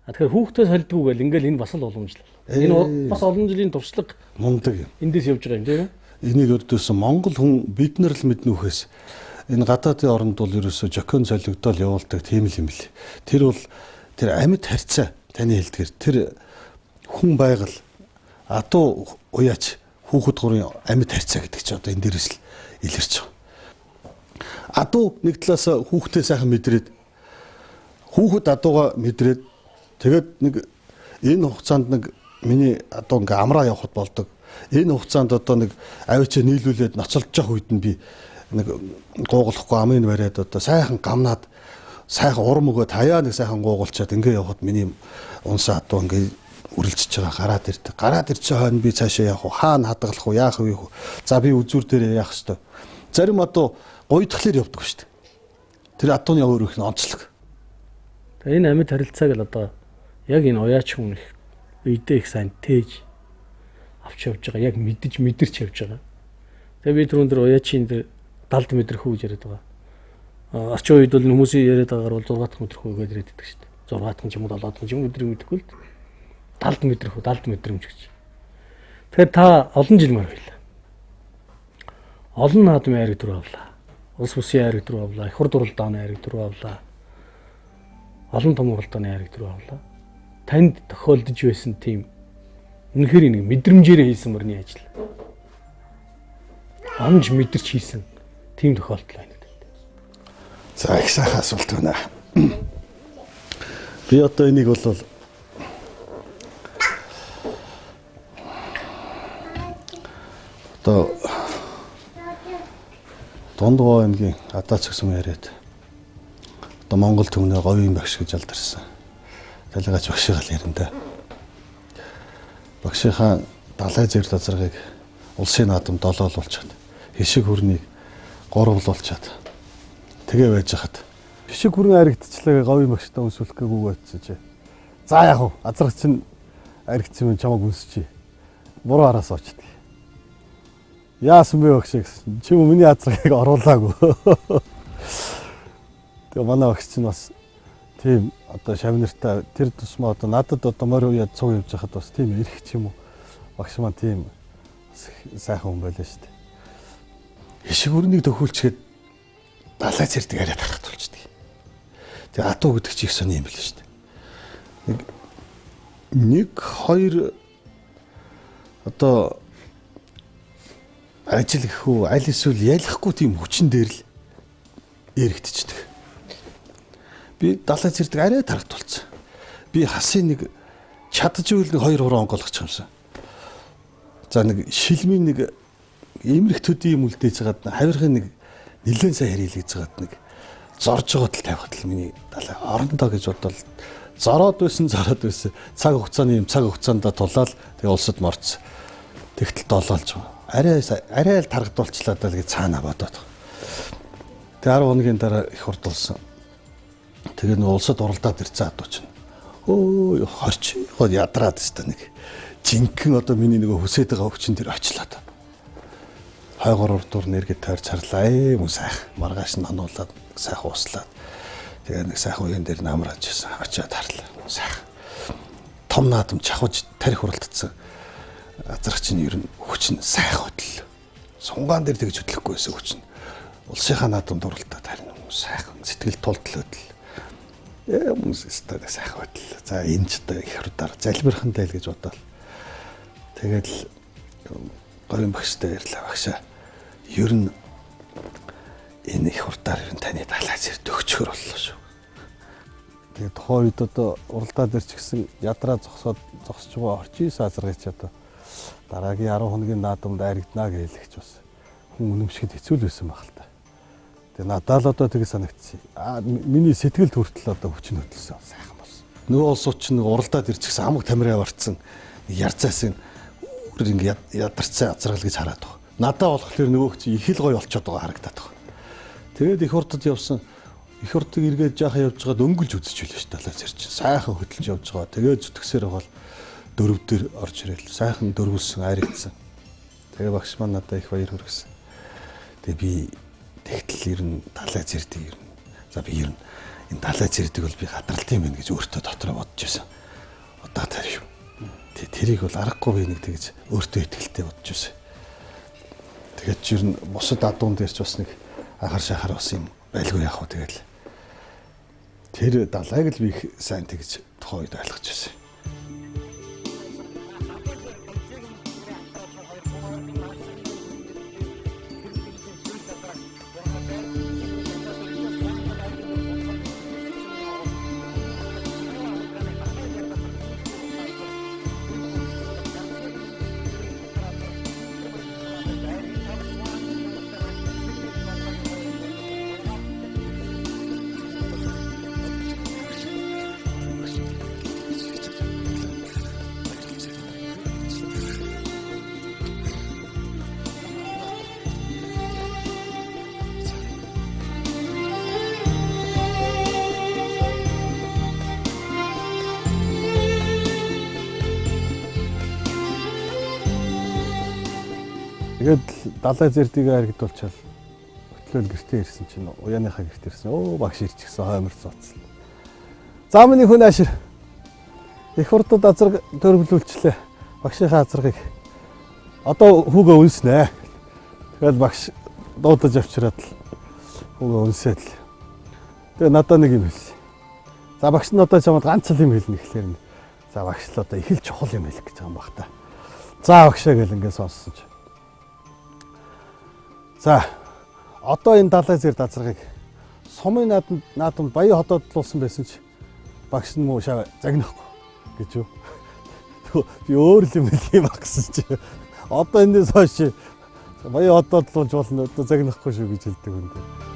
А тэгэхээр хүүхдээ солидгүй гэл ингээл энэ бас л уламжлал. Энэ бас олон жилийн туршлага мундаг юм. Эндээс явж байгаа юм тийм үү? Энийг өрдөөсөн Монгол хүн бид нар л мэднэ үхээс. Энэ гадаадын оронд бол ерөөсөө жокон солигдол явуулдаг тийм л юм бэл. Тэр бол тэр амьд харьцаа таны хэлдгэр тэр хүн байгаль адуу уяач хүүхэд гурын амьд харьцаа гэдэг чи одоо энэ дээрээс л илэрч байгаа. Адуу нэг талаас хүүхдээ сайхан мэдрээд хүүхэд адууга мэдрээд тэгээд нэг энэ хугацаанд нэг миний адуу ингээ амраа явахд болдог. Энэ хугацаанд одоо нэг авичаа нийлүүлээд ноцолдож явах үед нь би нэг гууглахгүй амын бариад одоо сайхан гамнаад сайхан урам өгөө таяа нэг сайхан гуугуулчаад ингээ явхад миний унсан адуу ингээ үрэлжиж байгаа гараад ирдэг. Гараад ирсэн хойно би цаашаа явах уу? Хаана хадгалах уу? Яах вэ? За би үзүүр дээр яах ёстой? Зарим адуу гуйдахлаар явдаг шүү дээ. Тэр адууны өөрөх нь онцлог. Тэгээ энэ амьд харилцааг л одоо яг энэ уяач хүн их үедээ их сайн тээж авч явж байгаа. Яг мэдэж мэдэрч явж байгаа. Тэгээ би түрүүн дээр уяачийн дээр далд мэдрэх үү гэж яриад байгаа. Орчин үед бол хүмүүсийн яриад байгаагаар бол 6 дахь мэдрэх үү гэж яриад байдаг шүү дээ. 6 дахь ч юм уу 7 дахь ч юм өдрийг мэдэхгүй л далд мэдрэх үү, далд мэдрэмж гэж. Тэгэхээр та олон жил мөр байлаа. Олон наадмын айраг дүр авлаа. Улс бүсийн айраг дүр авлаа. Их хурд уралдааны айраг дүр авлаа. Олон том уралдааны айраг дүр авлаа. Танд тохиолдож байсан тийм үнэхээр нэг мэдрэмжээрээ хийсэн мөрний ажил. Онж мэдэрч хийсэн тийм тохиолдол байна гэдэг. За их сайхан асуулт байна. Би одоо энийг бол одоо Дундгоо аймгийн Адаач гэсэн яриад одоо Монгол түмний говийн багш гэж алдарсан. Талигач багшийг л ярина да. Багшийнхаа далай зэрэл азаргыг улсын наадам долоолуулчаад хишиг хүрнийг гурвлуулчаад тэгээ байж хахад хишиг хүрэн аригдчихлаа говийн багштай үнсүүлэх гээгүй очиж. За яг уу азарга чинь аригдсан юм чамайг үнсчий. Буруу араас очдөг. Яасан бэ багш гэсэн. Чи миний азаргыг оруулаагүй. Тэгээ манай багш чинь бас тийм одоо шавнартай тэр тусмаа одоо надад одоо морь уяад цуг явж хахад бас тийм эрх ч юм уу. Багш маань тийм сайхан хүн байлаа шүү дээ. Хишиг өрнийг төхүүлчихэд далай цэрдэг арай тархат болчдөг. Тэгээ адуу гэдэг чи их сони юм байл шүү дээ. Нэг хоёр одоо ажил гэх үү, аль эсвэл ялахгүй тийм хүчин дээр л эрэгдчихдэг. Би далай цэрдэг арай тархат болцсон. Би хасын нэг чадчихвэл нэг 2 3 онгойлгочих юмсан. За нэг шилмийн нэг имрэх төдий юм үлдээж хагаад хавирхын нэг нэлээд сайн хэрэглэж хагаад нэг зорж байгаа тал тавихад л миний далай орондоо гэж бодвол зороод байсан цаг хугацааны юм цаг хугацаанд тулаал тэгээ улсад морц тэгтэл долоолж байгаа. Арай л таргадуулчлаа даа гэж цаана бодоод. Тэгээ 10 хоногийн дараа их хурдулсан. Тэгээ нэг улсад уралдаад ирсэн адуу чинь. Өө хорч ядраад өстой нэг жинхэнэ одоо миний нөгөө хүсээд байгаа хүчин тэр очлоо. Хойгоор урдуур нэргэд тойрч харлаа. Мөн сайхан маргааш нь хануулаад сайхан услаад. Тэгээ нэг сайхан уян дээр намрааж ирсэн. Очиад харлаа. Сайхан. Том наадам чахаж тарих уралдсан. Азрах чинь ер нь хүч нь сайхан хөдлөө. Сунгаан дээр тэгж хөдлөхгүй байсан хүч нь. Улсынхаа наадамд уралдаад харин сайхан сэтгэл тултал хөдлөө. Хүмүүс өстой сайхан хөдлөө. За энэ ч одоо их хурдаар залбирхан тайл гэж бодоол. Тэгээд л говийн багштай ярьлаа. Багшаа ер нь энэ их хурдаар ер нь таны далай зэр төгчхөр боллоо шүү. Тэгээ тухайн үед одоо уралдаа дээр ч гэсэн ядраа зогсоод зогсож байгаа орчин азаргыг чи одоо дараагийн 10 хоногийн наадамд аригдана гэж бас хүн үнэмшихэд хэцүү л байсан байх л та. Тэгээ надад л одоо тэгээ санагдчих. Аа миний сэтгэл төртөл одоо хүчин хөдөлсөн сайхан болсон. Нөгөө улсууд чинь нэг уралдаад ирчихсэн амаг тамираа аварцсан ярцаасан өөр ингээ ядарсан азаргал гэж хараад байгаа. Надаа болохоор нөгөөх чи их л гоё болчиход байгаа харагдаад байгаа. Тэгээд их урдад явсан. Их урдыг эргээд жаахан явж байгаад өнгөлж үзэж билээ шүү далай зэр чинь. Сайхан хөдөлж явж байгаа. Тэгээд зүтгсээр байгаа л дөрөв дээр орж ирэл. Сайхан дөрвөлсөн айрагдсан. Тэгээ багш маань надад их баяр хүргэсэн. Тэгээ би тэгтэл ер нь далай зэрдэг ер нь. За би ер нь энэ далай зэрдэг бол би гадралт юм байна гэж өөртөө дотроо бодож байсан. Одоо тэр шүү. Тэрийг бол аргагүй би нэг тэгж өөртөө итгэлтэй бодож байсан. Тэгээд ч ер нь бусад адуун дээр ч бас нэг анхар шахар бас юм байлгүй яах вэ тэгэл. Тэр далайг л би их сайн тэгж тухайн үед ойлгож байсан. Тэгээд далай зэрдгийг харагдуулчаал хөтлөөл гэртээ ирсэн чинь уяаныхаа гэртээ ирсэн. Өө багш ирчихсэн хоймор цооцсон. За миний хүн аашир. Их хурдад азарга төрөвлүүлчлээ. Багшийнхаа азаргыг одоо хүүгээ үнснэ. Тэгэл багш дуудаж авчираад л хүүгээ үнсээд л. Тэгээ надад нэг юм хэлсэн. За багш нь одоо чамд ганц л юм хэлнэ гэхлээр нь. За багш л одоо их л чухал юм хэлэх гэж байгаа юм бах та. За багшаа гэл ингээд сонссон чинь. За одоо энэ далай зэр дазаргыг сумын наадамд наадамд баян хотоодлуулсан байсан чи багш нь муу шав загнахгүй гэж юу. Би өөр л юм хэлэх юм баг гэсэн чи. Одоо энэс хойш баян хотоодлуулж болно одоо загнахгүй шүү гэж хэлдэг юм дээ.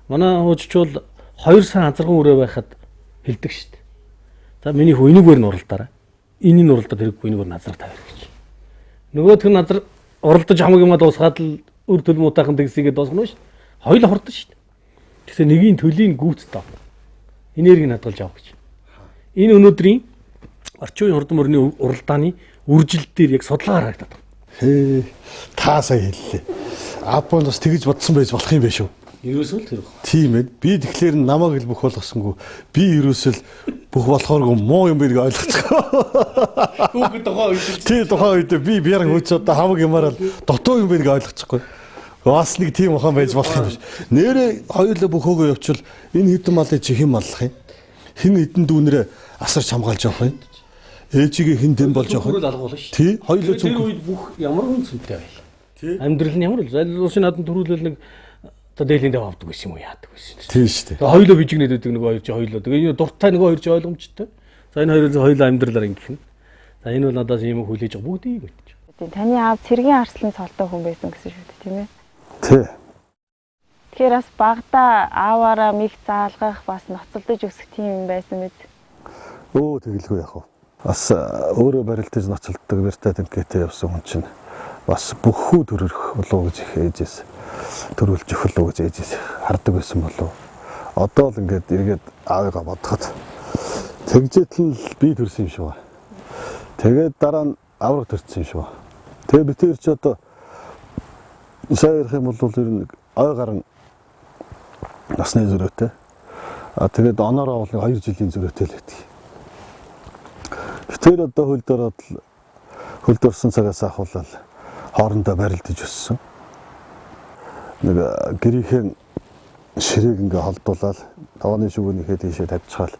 Манай хууччул 2 сан азарган өрөө байхад хэлдэг шүү дээ. За миний хүү энэгээр нь уралдаарай. Энэ нь уралдаад хэрэггүй энэгээр нь азарга тавиар гэж. Нөгөөх нь азар уралдаж хамаг юмаа дуусгаад л өр төл муутайхан тэгсийгээ дуусгана шүү. Хоёул хурдан шүү дээ. Тэгсэн нэгийн төлийн гүйцэд ав. Энергийг нь хадгалж авах гэж. Энэ өнөөдрийн орчин үеийн хурдан мөрний уралдааны үржилт дээр яг судалгаа харагдаад байна. Хээ та сая хэллээ. Аав бас тэгж бодсон байж болох юм байна шүү. Ерөөсөө л тэр баг. Тийм ээ. Би тэгэхээр намайг л бүх болгосонгүй. Би ерөөсөө л бүх болохооргүй муу юм бэ гэж ойлгоцгоо. Хүүхэд тухайн үед. Тийм тухайн үед би бяран хөөц одоо хамаг юмараа л дутуу юм бэ гэж ойлгочихгүй. Бас нэг тийм ухаан байж болох юм биш. Нэрээ хоёулаа бүх хөөгөө явуучвал энэ хэдэн малыг чи хэн маллах юм? Хэн хэдэн дүүнэрээ асарч хамгаалж явах юм? Ээжигээ хэн дэм болж явах юм? Тий, хоёулаа тэр үед бүх ямар хүн цэнтэй байл. Амьдрал нь ямар л аль улсын наадам төрүүлэл нэг одоо дээлийн дэв авдаг байсан юм уу яадаг байсан. Тийм шүү дээ. Тэгээ хоёулаа бижигнээд байдаг нөгөө хоёр чи хоёулаа. Тэгээ энэ дуртай нөгөө хоёр чи ойлгомжтой. За энэ хоёрын хоёулаа амьдралаар ингэх нь. За энэ бол надаас юм хүлээж байгаа бүгдийг мэдчих. Тийм таны аав цэргийн арслан цолтой хүн байсан гэсэн шүү дээ, тийм ээ? Тий. Тэгэхээр бас багада ааваараа миг заалгах бас ноцолдож өсөх тийм юм байсан мэт. Өө тэгэлгүй яах вэ? Бас өөрөө барилдаж ноцолддог Берта Тэнкэтэй явсан хүн чинь бас бүх хүү төрөх болов гэж их ээжээс төрүүлж өгөх лүү гэж ээжээс хардаг байсан болов. Одоо л ингээд эргээд аавыгаа бодоход тэгжээтэл л би төрсөн юм шиг байна. Тэгээд дараа нь авраг төрсөн юм шиг байна. Тэгээ би тэр чи одоо сайн ярих юм бол ер нь ой гарan насны зөрөөтэй. А тэгээд оноороо бол 2 жилийн зөрөөтэй л байдаг. Тэр одоо хөлд ороод хөлд орсон цагаас ахуулаад хоорондоо барилдаж өссөн. Нэг гэрийнхэн ширээг ингээ холдуулаад тогооны шүгүүнийхээ тийшээ тавьчихаал.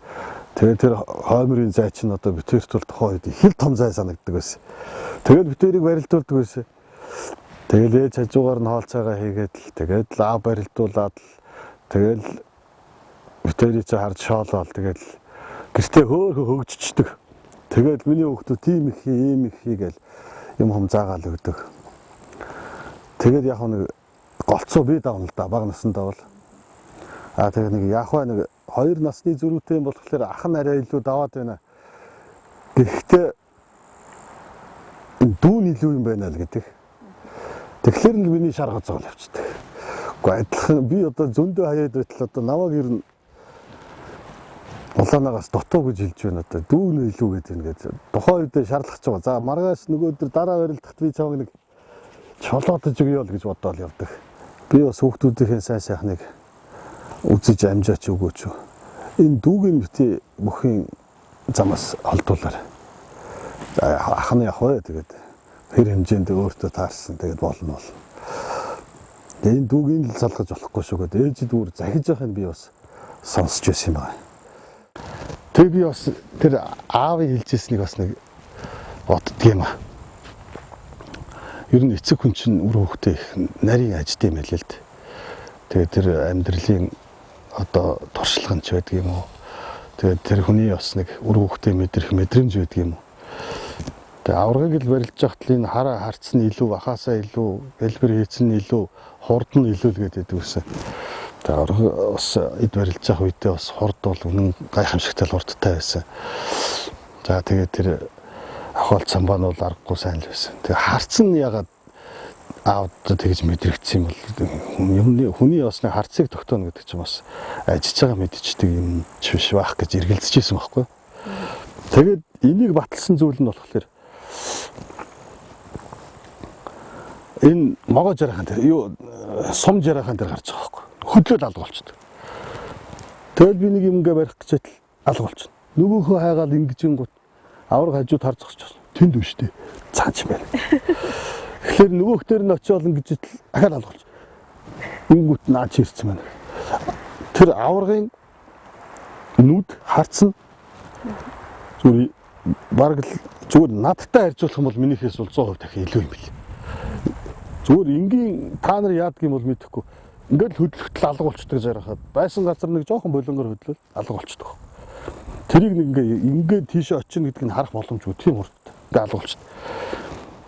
Тэгээд тэр хоймрын зай чинь одоо битэрт бол тухайн үед их л том зай санагддаг байсан. Тэгэл бид хоёрыг барилдуулдаг байсан. Тэгэл ээж хажуугаар нь хоолцоогоо хийгээд л тэгээд л аав барилдуулаад л тэгэл бид хоёрыг чи харж шоолоол тэгэл гэртээ хөөхөө хөгжчихдөг. Тэгээд миний хүүхдүүд тийм их хий, ийм их хий гэл юм хум заагаал өгдөг. Тэгээд яг нэг голцоо би давна л да бага насндаа бол. Аа тэгээд нэг яах вэ нэг 2 насны зөрүүтэй юм болохоор ах нь арай илүү даваад байна. Гэхдээ энэ дүүн илүү юм байна л гэдэг. Тэгэхээр л миний шар гоцоол явчихдаг. Гэхдээ адилхан би одоо зөндөө хаяад байтал одоо намайг ер нь улаанаагаас дутуу гэж хэлж байна одоо дүүн илүү гэдэг ингээд тухайн үедээ шаардлагач байгаа. За маргааш нөгөө өдөр дараа барилдахад би чамайг нэг чолоодож өгье л гэж бодоол явдаг. Би бас хүүхдүүдийн сайн сайхныг үзэж амжаач өгөөч. Энэ дүүгийн бити бүхийн замаас холдуулаарай. За ах нь явах вэ тэгээд хэр хэмжээнд өөртөө таарсан тэгээд болно болно. Тэгээд энэ дүүгийн л залгаж болохгүй шүү гэдэг ээжид бүр захиж байхыг би бас сонсч байсан юм байна. Тэгээд би бас тэр аавын хэлжсэнийг бас нэг боддөг юм аа. Ер нь эцэг хүн чинь үр хөвгтэй их нарийн ажтай юм байлээ л дээ. Тэгээд тэр амьдралын одоо туршлага нь ч байдаг юм уу. Тэгээд тэр хүний бас нэг үр хөвгтэй мэдрэх мэдрэмж байдаг юм уу. Тэгээд аваргыг л барилж байхад л энэ хараа харц нь илүү, ахаасаа илүү, хэлбэр хийцэн нь илүү, хурд нь илүү л гэдэг үсэн. Тэгээд аварга бас эд барилж явах үедээ бас хурд бол үнэн гайхамшигтай л хурдтай байсан. За тэгээд тэр ахвал самбаа нь бол аргагүй сайн л байсан. Тэгээд харц нь ягаад аавд тэгж мэдрэгдсэн юм бол хүний бас нэг харцыг тогтооно гэдэг чинь бас ажиж байгаа мэдчихдэг юм ч биш байх гэж эргэлзэж байсан байхгүй. Тэгээд энийг баталсан зүйл нь болохоор энэ могоо жарахан дээр юу сум жарахан дээр гарч байгаа байхгүй. Хөдлөл алга болчихдог. Тэгэл би нэг юм ингээ барих гэж байтал алга болчихно. Нөгөөхөө хайгаал ингэж ингут авраг хажууд хар зогсож байна. Тэнд үү штэ. Цааш юм байна. Тэгэхээр нөгөөх дээр нь очиод ингэж дахиад алга болчих. Ингүүт наач ирсэн байна. Тэр аваргын нүд харцсан зүгээр бараг л зүгээр надтай харьцуулах юм бол минийхээс бол 100% дахин илүү юм бэл. Зүгээр энгийн та нар яадаг юм бол мэдэхгүй. Ингээд л хөдлөхтөл алга болчдөг жарахад байсан газар нэг жоохон болонгор хөдлөл алга болчдөг. Тэрийг нэг ингээд тийшээ очино гэдгийг нь харах боломжгүй тийм хурдтай. Ингээд алга болчдөг.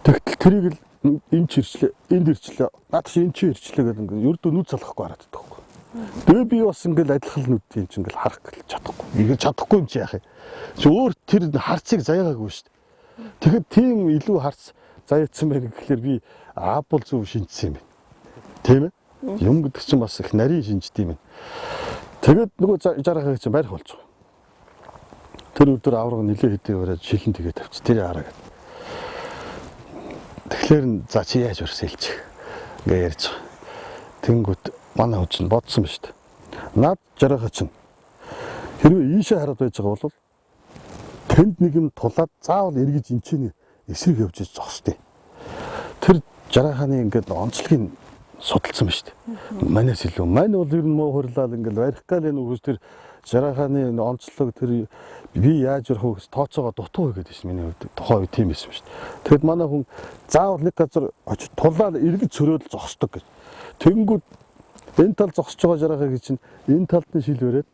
Тэгтэл тэрийг л энэ ч ирчлээ, энд ирчлээ, наад чи энэ чи ирчлээ гэдэг ингээд ердөө нүд салахгүй хараад байдаг байхгүй. Тэгээ би бас ингээд адилхан нүд юм чи ингээд харах гэл чадахгүй. Ингээд чадахгүй юм чи яах юм. Чи өөр тэр харцыг заяагаагүй шүү дээ. Тэгэхэд тийм илүү харц заяатсан байх гэхлээр би аабул зөв шинжсэн юм байна. Тийм ээ? Юм гэдэг чинь бас их нарийн шинждэг юм байна. Тэгээд нөгөө жаргахыг чинь барих болчих. Тэр өдөр авраг нилээ хэдий бариад шилэн тэгээ тавьчих. Тэр хараа гэдэг. Тэгэхээр за чи яаж өрсөлж хэлчих ингээ ярьж байгаа. Тэнгүүт манай хүү чинь бодсон ба шүү дээ. Наад жаргахаа чинь хэрвээ ийшээ хараад байж байгаа бол тэнд нэг юм тулаад заавал эргэж эн чинь эсрэг явж зогсдیں۔ Тэр жаргахааны ингээд онцлогийг судалсан ба шүү дээ. Манайс илүү. Мань бол ер нь муу хурлал ингээд барих гал энэ үгс тэр жаргахааны онцлог тэр би яаж ярих вэ гэж тооцоогоо дутуу хийгээд байсан миний хувьд. Тухайн үед тийм байсан шүү дээ. Тэгэхэд манай хүн заавал нэг газар очиж тулаад эргэж цөрөөл зогсдог гэж. Тэнгүүд энэ тал зогсож байгаа жаргахыг чинь энэ талд нь шил бариад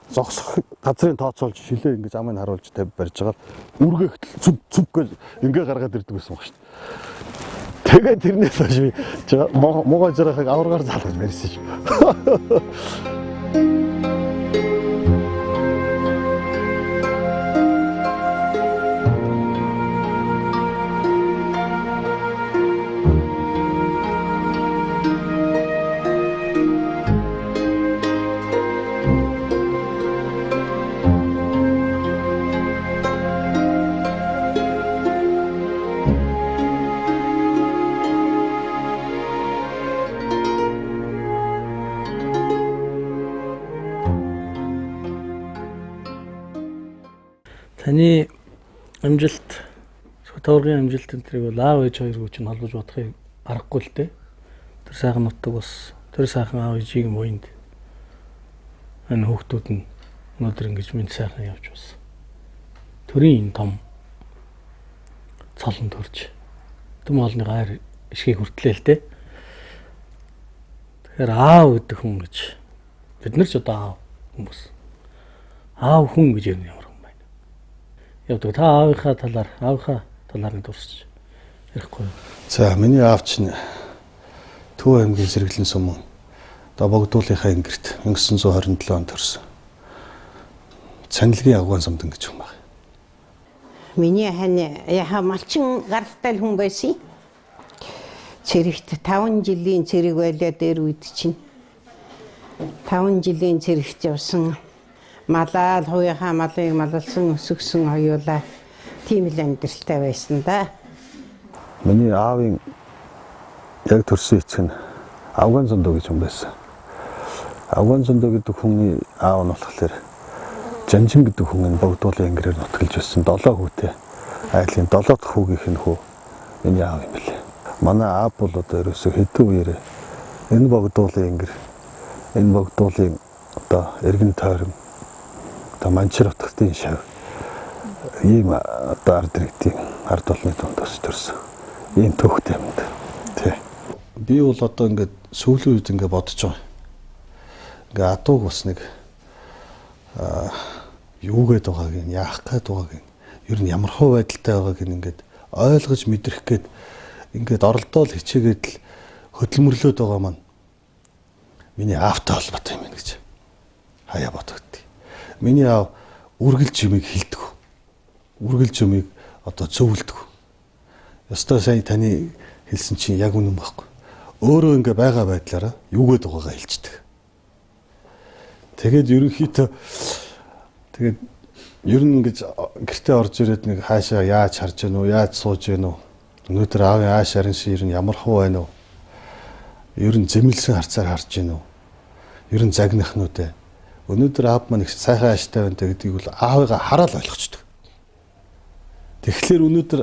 зогсох газрын тооцоолж шилээ ингэж амыг харуулж тавь барьж байгаа л үргээхтэл зүг зүг гэж ингээ гаргаад ирдэг байсан баг шүү дээ. Тэгээд тэрнээс хойш би могоо жаргахыг аваргаар залгаж барьсан шүү. Таны амжилт, Сүхтаваргын амжилт энэ тэрийг бол аав ээж хоёр чинь холбож бодохыг аргагүй л дээ. Тэр сайхан нутаг бас тэр сайхан аав ээжийг муйнд энэ хүүхдүүд нь өнөөдөр ингэж мэд сайхан явж бас төрийн энэ том цолонд төрж Төм хоолны гайр ишгийг хүртлээ л дээ. Тэгэхээр аав гэдэг хүн гэж бид нар ч одоо аав хүмүүс. Аав хүн гэж юм ямар хүн байна. Явдаг. Та аавынхаа талаар нь дурсаж ярихгүй юу? За миний аав чинь Төв аймгийн Сэргэлэн сумын одоо Богдуулынхаа ингэрт 1927 онд төрсөн. Цанилгийн Афган самдан гэж хүн байна. Миний хань яха малчин гаралтай хүн байсан. Цэрэгт 5 жилийн цэрэг байлаа дээр үед чинь 5 жилийн цэрэгт явсан. Малаал хувийнхаа малыг малалсан, өсгсөн хоёулаа тийм л амьдралтай байсан да. Миний аавын яг төрсөн эцэг нь Афган зондоо гэж хүн байсан. Афган зондоо гэдэг хүний аав нь болохоор Жанжин гэдэг хүн нь Богдуулын ангираар нутгалж байсан 7 хүүтэй. Айлын 7 дахь хүүгийнх нь хүү миний аав юм билээ. Манай аав бол одоо ерөөсөө хэдэн үеэрээ энэ Богдуулын ангир, энэ Богдуулын одоо эргэн тойрон, одоо Манчир утгатын шав ийм одоо ард иргэдийн ард олны дунд өсөж төрсөн. Ийм төвхтэй юмд. Тий. Би бол одоо ингээд сүүлийн үед ингээд бодож байгаа. Ингээд адууг бас нэг юу гээд байгааг нь, яах гээд байгааг нь, ер нь ямар хуу байдалтай байгааг нь ингээд ойлгож мэдрэх гээд ингээд оролдоол хичээгээд л хөдөлмөрлөөд байгаа маань миний аавтай холбоотой юм байна гэж хаяа бодогдтыг. Миний аав үргэлж юмыг хилдэг. Үргэлж юмыг одоо зөвлөдөг. Ёстой сая таны хэлсэн чинь яг үнэн байхгүй. Өөрөө ингээ байгаа байдлаараа юу гээд байгаагаа хэлждэг. Тэгээд ерөнхийдөө тэгээд ер нь ингэж гэртээ орж ирээд нэг хаашаа яаж харж гэнэ үү, яаж сууж гэнэ үү? Өнөөдөр аавын ааш арин шиг ер нь ямар хуу байна уу? Ер нь зэмлсэн харцаар харж гэнэ үү? Ер нь загнах нь үү те? Өнөөдөр аав маань их сайхан ааштай байна гэдгийг бол аавыгаа хараад ойлгочдөг. Тэгэхээр өнөөдөр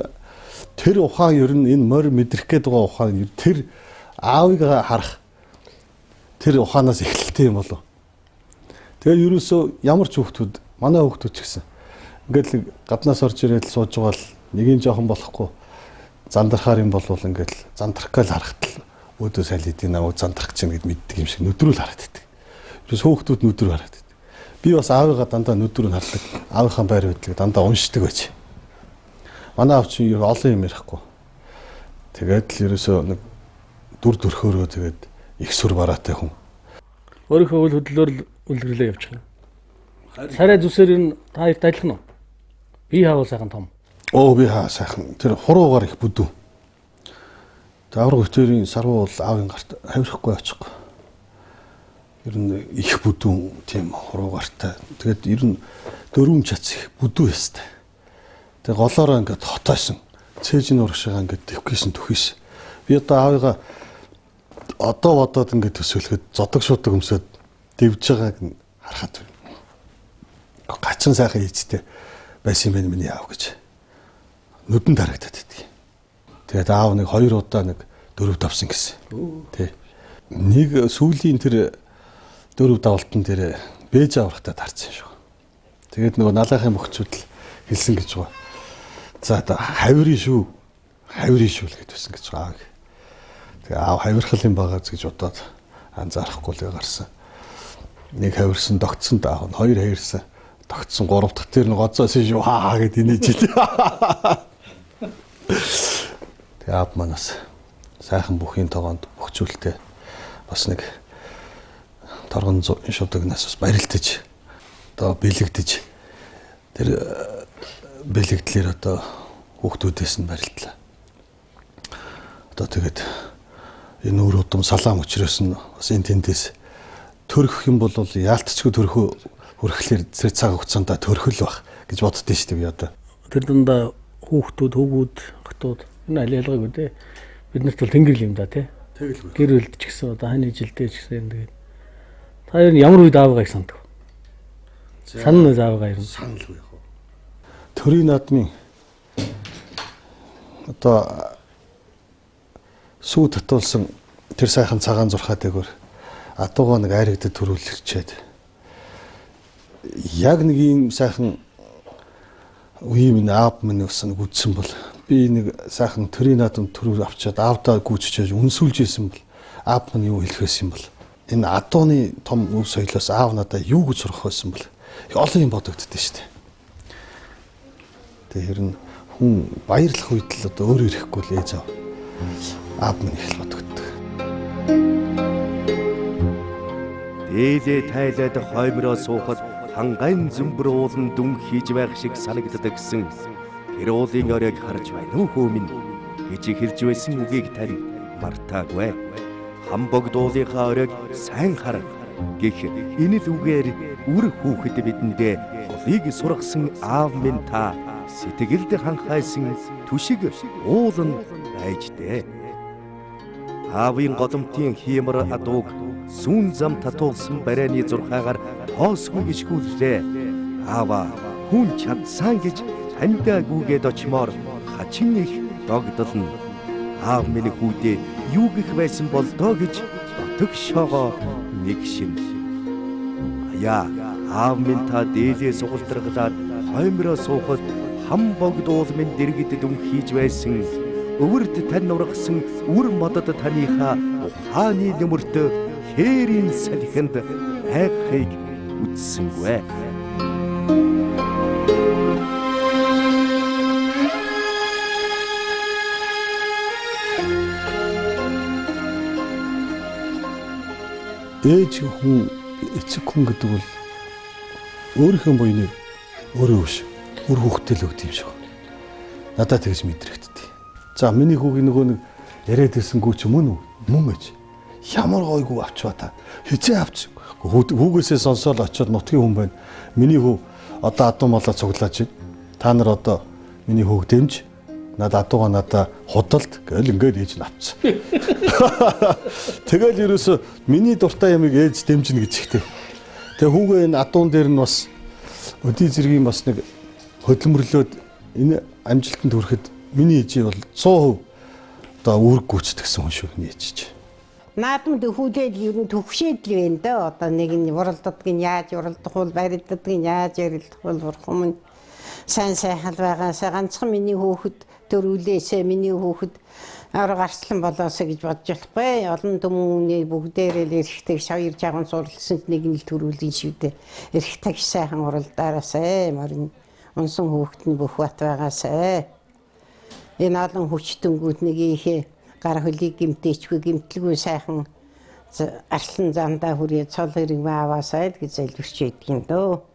тэр ухаан ер нь энэ морь мэдрэх гээд байгаа ухаан тэр аавыг харах тэр ухаанаас эхэлтэй юм болов. Тэгээ ерөөсөө ямар ч хүүхдүүд манай хүүхдүүд ч гэсэн ингээд л гаднаас орж ирээд л сууж байгаа л нэгийн жоохон болохгүй зандрахаар юм болвол ингээд л зандрах гал харахад л өөдөө сайн хэдийн намайг зандрах чинь гэд мэддэг юм шиг нүдрүүл хараад байдаг. Ерөөс хүүхдүүд нүдрүү хараад байдаг. Би бас аавыгаа дандаа нүдрүү хардаг. Аавынхаа байр байдлыг дандаа уншдаг байж. Манай аав чинь олон юм ярихгүй. Тэгээд л ерөөсөө нэг дүр төрхөөрөө тэгээд их сүр бараатай хүн. Өөрийнхөө үйл хөдлөлөөр л үлгэрлээ явчих юм. Царай зүсээр нь та хоёрт адилхан уу? Би хаавал сайхан том. Оо би хаа сайхан. Тэр хуруугаар их бүдүү. Тэр авраг хөтөрийн сарвуу бол аавын гарт хавирахгүй очихгүй. Ер нь их бүдүүн тийм хуруу гартай. Тэгээд ер нь дөрвөн чац их бүдүү ястай. Тэгээ голоороо ингээд хотойсон. Цээжин урагшаага ингээд төвхийсэн төхийс. Би одоо аавыгаа одоо бодоод ингээд төсөөлөхөд зодог шудаг өмсөд дэвж байгааг нь харахад гачин сайхан ийцтэй байсан юм байна миний аав гэж нүдэнд харагдаад байдаг. Тэгээд аав нэг 2 удаа нэг 4 давсан гэсэн. Тэ. Нэг сүүлийн тэр 4 давалтан дээр бэж аврахтаа тарцсан шүү. Тэгээд нөгөө налаахын мөхчүүд л хэлсэн гэж байгаа. За одоо хавирын шүү. Хавирын шүү л гэж байсан гэж байгаа. Тэгээ аав хавирхал юм байгаа гэж бодоод анзаарахгүй л гарсан. Нэг хавирсан тогтсон даав нь, хоёр хавирсан тогтсон, гурав дахь тэр нь гоцоосон шүү хаа гэд инээж ийлээ. Тэгээ аав манаас сайхан бүхийн тогоонд бөхцүүлтэй бас нэг торгон шудаг нас бас барилдаж одоо бэлэгдэж тэр бэлэгдлэр одоо хүүхдүүдээс нь барилдлаа. Одоо тэгээд энэ үр удам салаам өчрөөс нь бас энэ тэндээс төрөх юм бол яалтчгүй төрөхөө хөрөхлөөр цэр цаг хугацаанд төрхөл байх гэж боддөө шүү дээ би одоо. Тэр дундаа хүүхдүүд, хөвгүүд, хотууд энэ аль ялгаагүй те. Бид нарт бол тэнгэр юм да те. Тэгэл. Гэр бүлд ч гэсэн одоо хань жилдээ ч гэсэн юм тэгээд. Та ер нь ямар үед аавыгаа их санддаг? Санал уу аавыгаа ер нь? Саналгүй яг. Төрийн наадмын одоо сүү татуулсан тэр сайхан цагаан зурхаа дээгүүр адуугаа нэг айрагдад төрүүлчихээд яг нэг ийм сайхан үе минь аав минь бас нэг үдсэн бол Би нэг сайхан төрийн наадам төрөөр авчиад аавдаа гүйцэж үнсүүлж исэн бол аав маань юу хэлэх байсан юм бол энэ адууны том өв соёлоос аав надаа юу гэж сурах байсан бол олон юм бодогддоо шүү дээ. Тэгээ хэрн хүн баярлах үед л одоо өөр ирэхгүй л ээж аав. Аав минь их л бодогддог. Дээлээ тайлаад хоймроо суухад хангайн зүмбэр уулан дүн хийж байх шиг санагддаг гэсэн тэр уулын оройг харж байна уу хөө минь гэж хэлж байсан үгийг тань мартаагүй. Хан богд уулынхаа оройг сайн хар гэх энэ л үгээр үр хүүхэд бидэндээ холыг сургасан аав минь та сэтгэлд ханхайсан түшиг уул нь байж дээ. Аавын голомтын хиймэр адууг сүүн зам татуулсан барайны зурхаагаар тоосгүй гიშгүүллээ. Аава хүн чадсан гэж таньдаа гүгээд очимоор хачин их догдолно. Аав минь хүүдээ юу гэх байсан болдоо гэж дотогшоогоо нэг шин. Аяа аав минь та дээлээ сугалтарглаад хоймроо суухад хам богд уул минь дэргэд дүн хийж байсан. Өвөрд тань ургасан үр модод таныхаа ухааны нүмерт хээрийн салхинд айхыг үтсэнгүй. Ээж хүн, эцэг хүн гэдэг бол өөрийнхөө буйныг өөрөө биш, үр хүүхдээ л өгдөг юм шиг. Надад тэгж мэдрэгддэг. За миний хүүгийн нөгөө нэг яриад ирсэн гүү чи мөн үү? Мөн ээж. Ямар гоё гүү авчваа та. Хизээ авч. Хүүгээсээ сонсоол очиод нутгийн хүн байна. Миний хүү одоо адуу малаа цуглаач. Та нар одоо миний хүүг дэмж над адуугаа надаа худалд гэл ингээд ээж нь авцсан. Тэгэл ерөөсө миний дуртай ямыг ээж дэмжинэ гэж ихтэй. Тэгээ хүүгээ энэ адуун дээр нь бас өдий зэргийн бас нэг хөдөлмөрлөөд энэ амжилтанд хүрэхэд миний ээжий бол 100% одоо үүрэг гүйцэтгэсэн хүн шүү миний ээж чинь. Наадамд хүлээл ер нь төвшөөд л байна даа. Одоо нэг нь уралддаг нь яаж уралдах бол барилддаг нь яаж ярилдах бол бурхан минь сайн сайхан байгаасаа ганцхан миний хүүхэд төрүүлээсээ миний хүүхэд авраг арслан болоосоо гэж бодож болохгүй. Олон түмний бүгдээрээ л эрхтэй хоёр жаган суралцсанд нэг нь л төрүүлэн шүү дээ. Эрхтэй сайхан уралдаараасай морин унсан хүүхэд нь бүх бат байгаасай. Энэ олон хүчтэнгүүд нэг ихээ гар хөлийг гимтээчгүй гимтлгүй сайхан арслан зандаа хүрээ цол хэрэг аваасай л гэж залбирч байдаг юм дөө.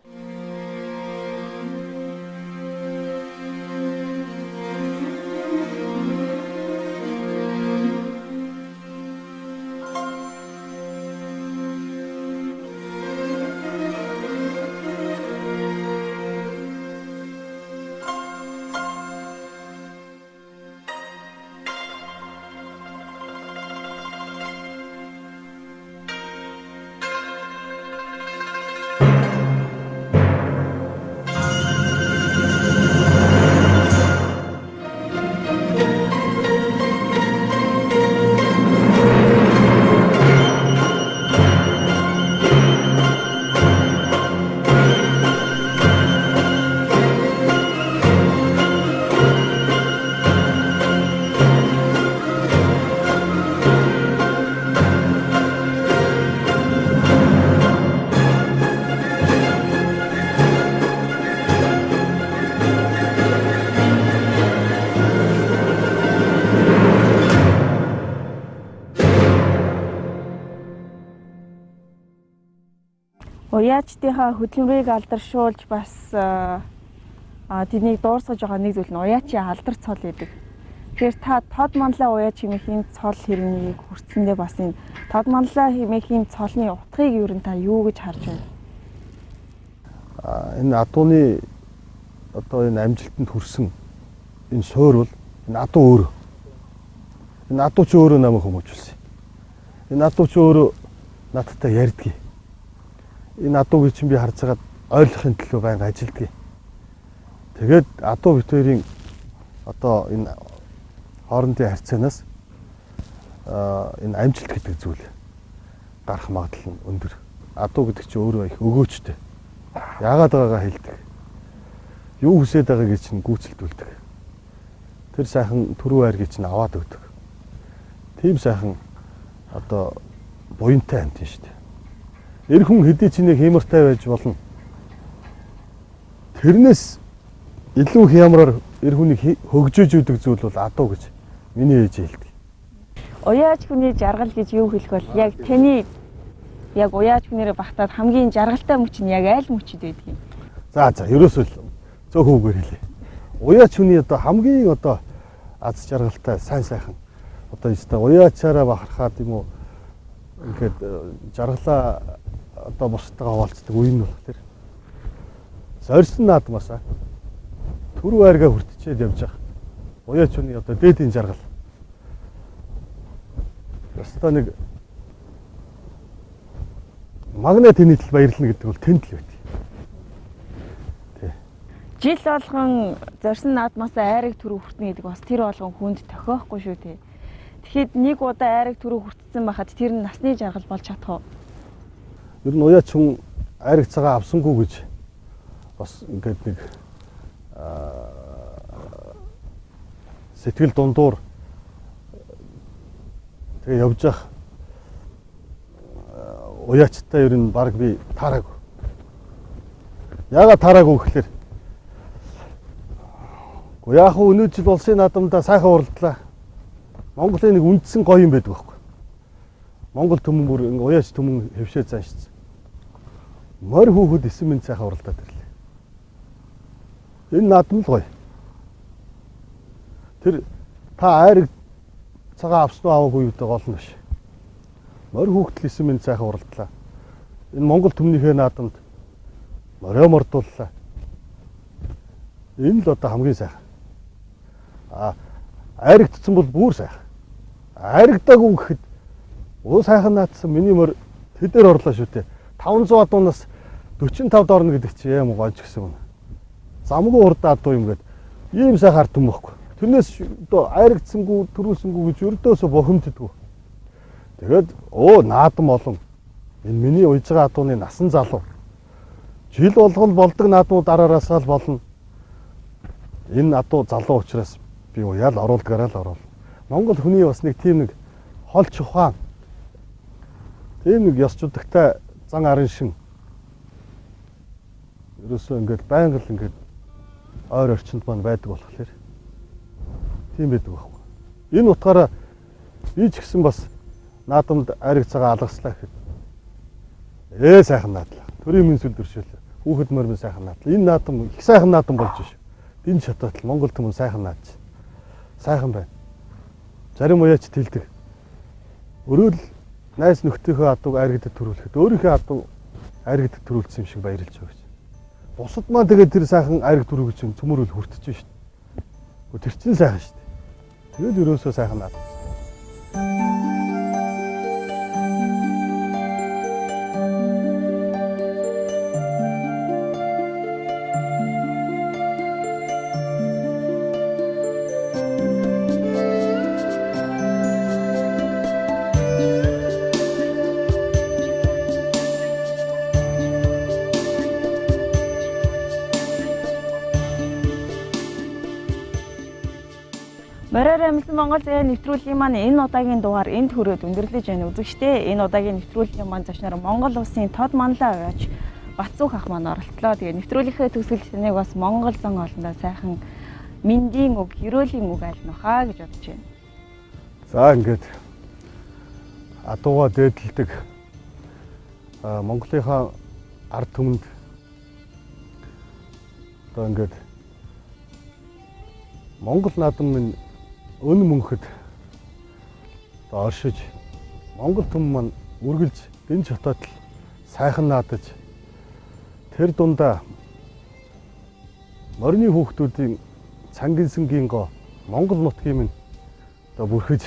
Уяачдынхаа хөдөлмөрийг алдаршуулж бас тэднийг дуурсгаж байгаа нэг зүйл нь уяачийн алдар цол гэдэг. Тэгэхээр та тод манлай уяач хэмээх ийм цол хэрнийг хүртсэндээ бас энэ тод манлай хэмээх ийм цолны утгыг ер нь та юу гэж харж байна? Энэ адууны одоо энэ амжилтанд хүрсэн энэ суур бол энэ адуу өөрөө. Энэ адуу ч өөрөө намайг хүмүүжүүлсэн. Энэ адуу ч өөрөө надтай ярьдгийг. Энэ адуугийг чинь би харж байгаад ойлгохын төлөө байнга ажилдгийг. Тэгээд адуу бит хоёрын одоо энэ хоорондын харьцаанаас энэ амжилт гэдэг зүйл гарах магадлал нь өндөр. Адуу гэдэг чинь өөрөө их өгөөчтэй. Яагаад байгаагаа хэлдэг. Юу хүсээд байгааг чинь гүйцэлдүүлдэг. Тэр сайхан түрүү айргийг чинь аваад өгдөг. Тийм сайхан одоо буянтай амьтан шүү дээ. Эр хүн хэдий ч нэг хиймортай байж болно. Тэрнээс илүү хямраар эр хүнийг хөгжөөж өгдөг зүйл бол адуу гэж миний ээж хэлдэг. Уяаж хүний жаргал гэж юу хэлэх бол яг таны яг уяаж хүнээрээ багтаад хамгийн жаргалтай мөч нь яг аль мөчөд байдаг юм? За ерөөсөө л цөөхөн үгээр хэлье. Уяач хүний одоо хамгийн одоо аз жаргалтай сайн сайхан одоо өстой уяачаараа бахархаад юм уу ингээд жаргалаа одоо бусдтайгаа хуваалцдаг үе нь болохоор зорьсон наадмаасаа түрүү айргаа хүртчихэд явж байгаа. Уяач хүний одоо дээдийн жаргал. Ёстой нэг магнит нийтлэл баярлна гэдэг бол тэнд л байт. Тий. Жил болгон зорьсон наадмаасаа айраг түрүү хүртнэ гэдэг бас тэр болгон хүнд тохиохгүй шүү дээ. Тэгэхэд нэг удаа айраг түрүү хүртсэн байхад тэр нь насны жаргал болж чадах уу? Ер нь уяач хүн айраг цагаан авсангүй гэж бас ингээд нэг сэтгэл дундуур тэгээ явж явах уяачтай ер нь баг би таараагүй. Яагаад таараагүй гэхлээр үгүй яг хөө өнөө жил улсын наадамдаа сайхан уралдлаа. Монголын нэг үндсэн гоё юм байдаг байхгүй. Монгол түмэн бүр уяач түмэн хэвшээ заншсан. Морь хүүхэд 9 минь сайхан уралдаад ирлээ. Энэ наадам л гоё. Тэр та айраг цагаан авсан уу аваагүй юу гэдэг гол нь биш. Морь хүүхдэл 9 минь сайхан уралдлаа. Энэ Монгол түмнийхээ наадамд морио мордууллаа. Энэ л одоо хамгийн сайхан. Айрагдсан бол бүр сайхан. Айрагдаагүй гэхэд өө сайхан наадсан миний морь тэдээр орлоо шүү дээ. 500 адуунаас 45-д орно гэдэг чи юм гоож гисэн юм. Замгүй урд адуу юм гээд ийм сайхан ард түмэн байхгүй. Тэрнээс одоо айрагдсангүй төрүүлсэнгүй гэж өрдөөсөө бохимддгүү. Тэгээд өө наадам олон. Энэ миний уйж байгаа адууны насан залуу. Жил болгон болдог наадмууд араараасаа л болно. Энэ адуу залуу учраас би уяал оруулдгаараа л оруул. Монгол хүний бас нэг тийм нэг холч ухаан. Тийм нэг ёс жудагтай зан арын шин. Ерөөсөө ингээд байнга л ингээд ойр орчинд маань байдаг болохоор тийм байдаг байхгүй. Энэ утгаараа би ч гэсэн бас наадамд айраг цагаан алгаслаа гэхэд сайхан наадлаа. Төрийн минь сүл дөршөөлөө. Хүүхэд морь сайхан наадлаа. Энэ наадам их сайхан наадам болж шүү. Энэ шатаатал Монгол түмэн сайхан наадж. Сайхан байна. Зарим уяач тэлдэг. Өрөөл найз нөхдийнхөө адууг айрагд төрүүлэхэд өөрийнхөө адуу айрагд төрүүлсэн юм шиг баярлж байгаа гэж. Бусад маань тэгээд тэр сайхан айраг төрүү гэж цөмөрөл хүртэж шүү дээ. Тэр чинь сайхан шүү дээ. Тэгээд ерөөсөө сайхан наадам. Мороор амьсан Монгол заяа нэвтрүүлгийн маань энэ удаагийн дугаар энд хүрээд өндөрлөж байна үзэгчдээ. Энэ удаагийн нэвтрүүлгийн маань зочноор Монгол улсын тод манлай аваач Батцуух ах маань оролцлоо. Тэгээ нэвтрүүлгийнхээ төгсгөлд таныг бас Монгол зан олондоо сайхан мэндийн үг, ерөөлийн үг айлнах аа гэж бодож байна. За ингээд адууга дээдэлдэг Монголынхаа ард түмэнд одоо ингээд Монгол наадам минь өн мөнхөд одоо оршиж Монгол түмэн маань үргэлж дэн чотоотл сайхан наадаж тэр дундаа морины хүүхдүүдийн цангинсэнгийн гоо Монгол нутгийн минь одоо бүрхэж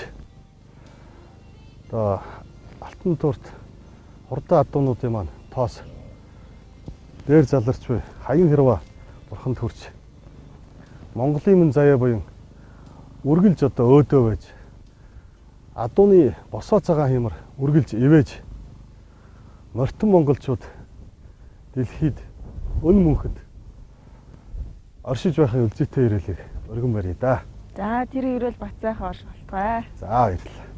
одоо алтан турт хурдан адуунуудын маань тоос дээр заларч буй хаян хэрва бурханд хүрч Монголын минь заяа буян үргэлж одоо өөдөө байж адууны босоо цагаан хиймэр үргэлж ивэж мортон монголчууд дэлхийд өн мөнхөд оршиж байхын үлзийтэй ирээлийг өргөн барья да. За, тэр өрөөл Батцайхан орш болтугай. За, баярлалаа.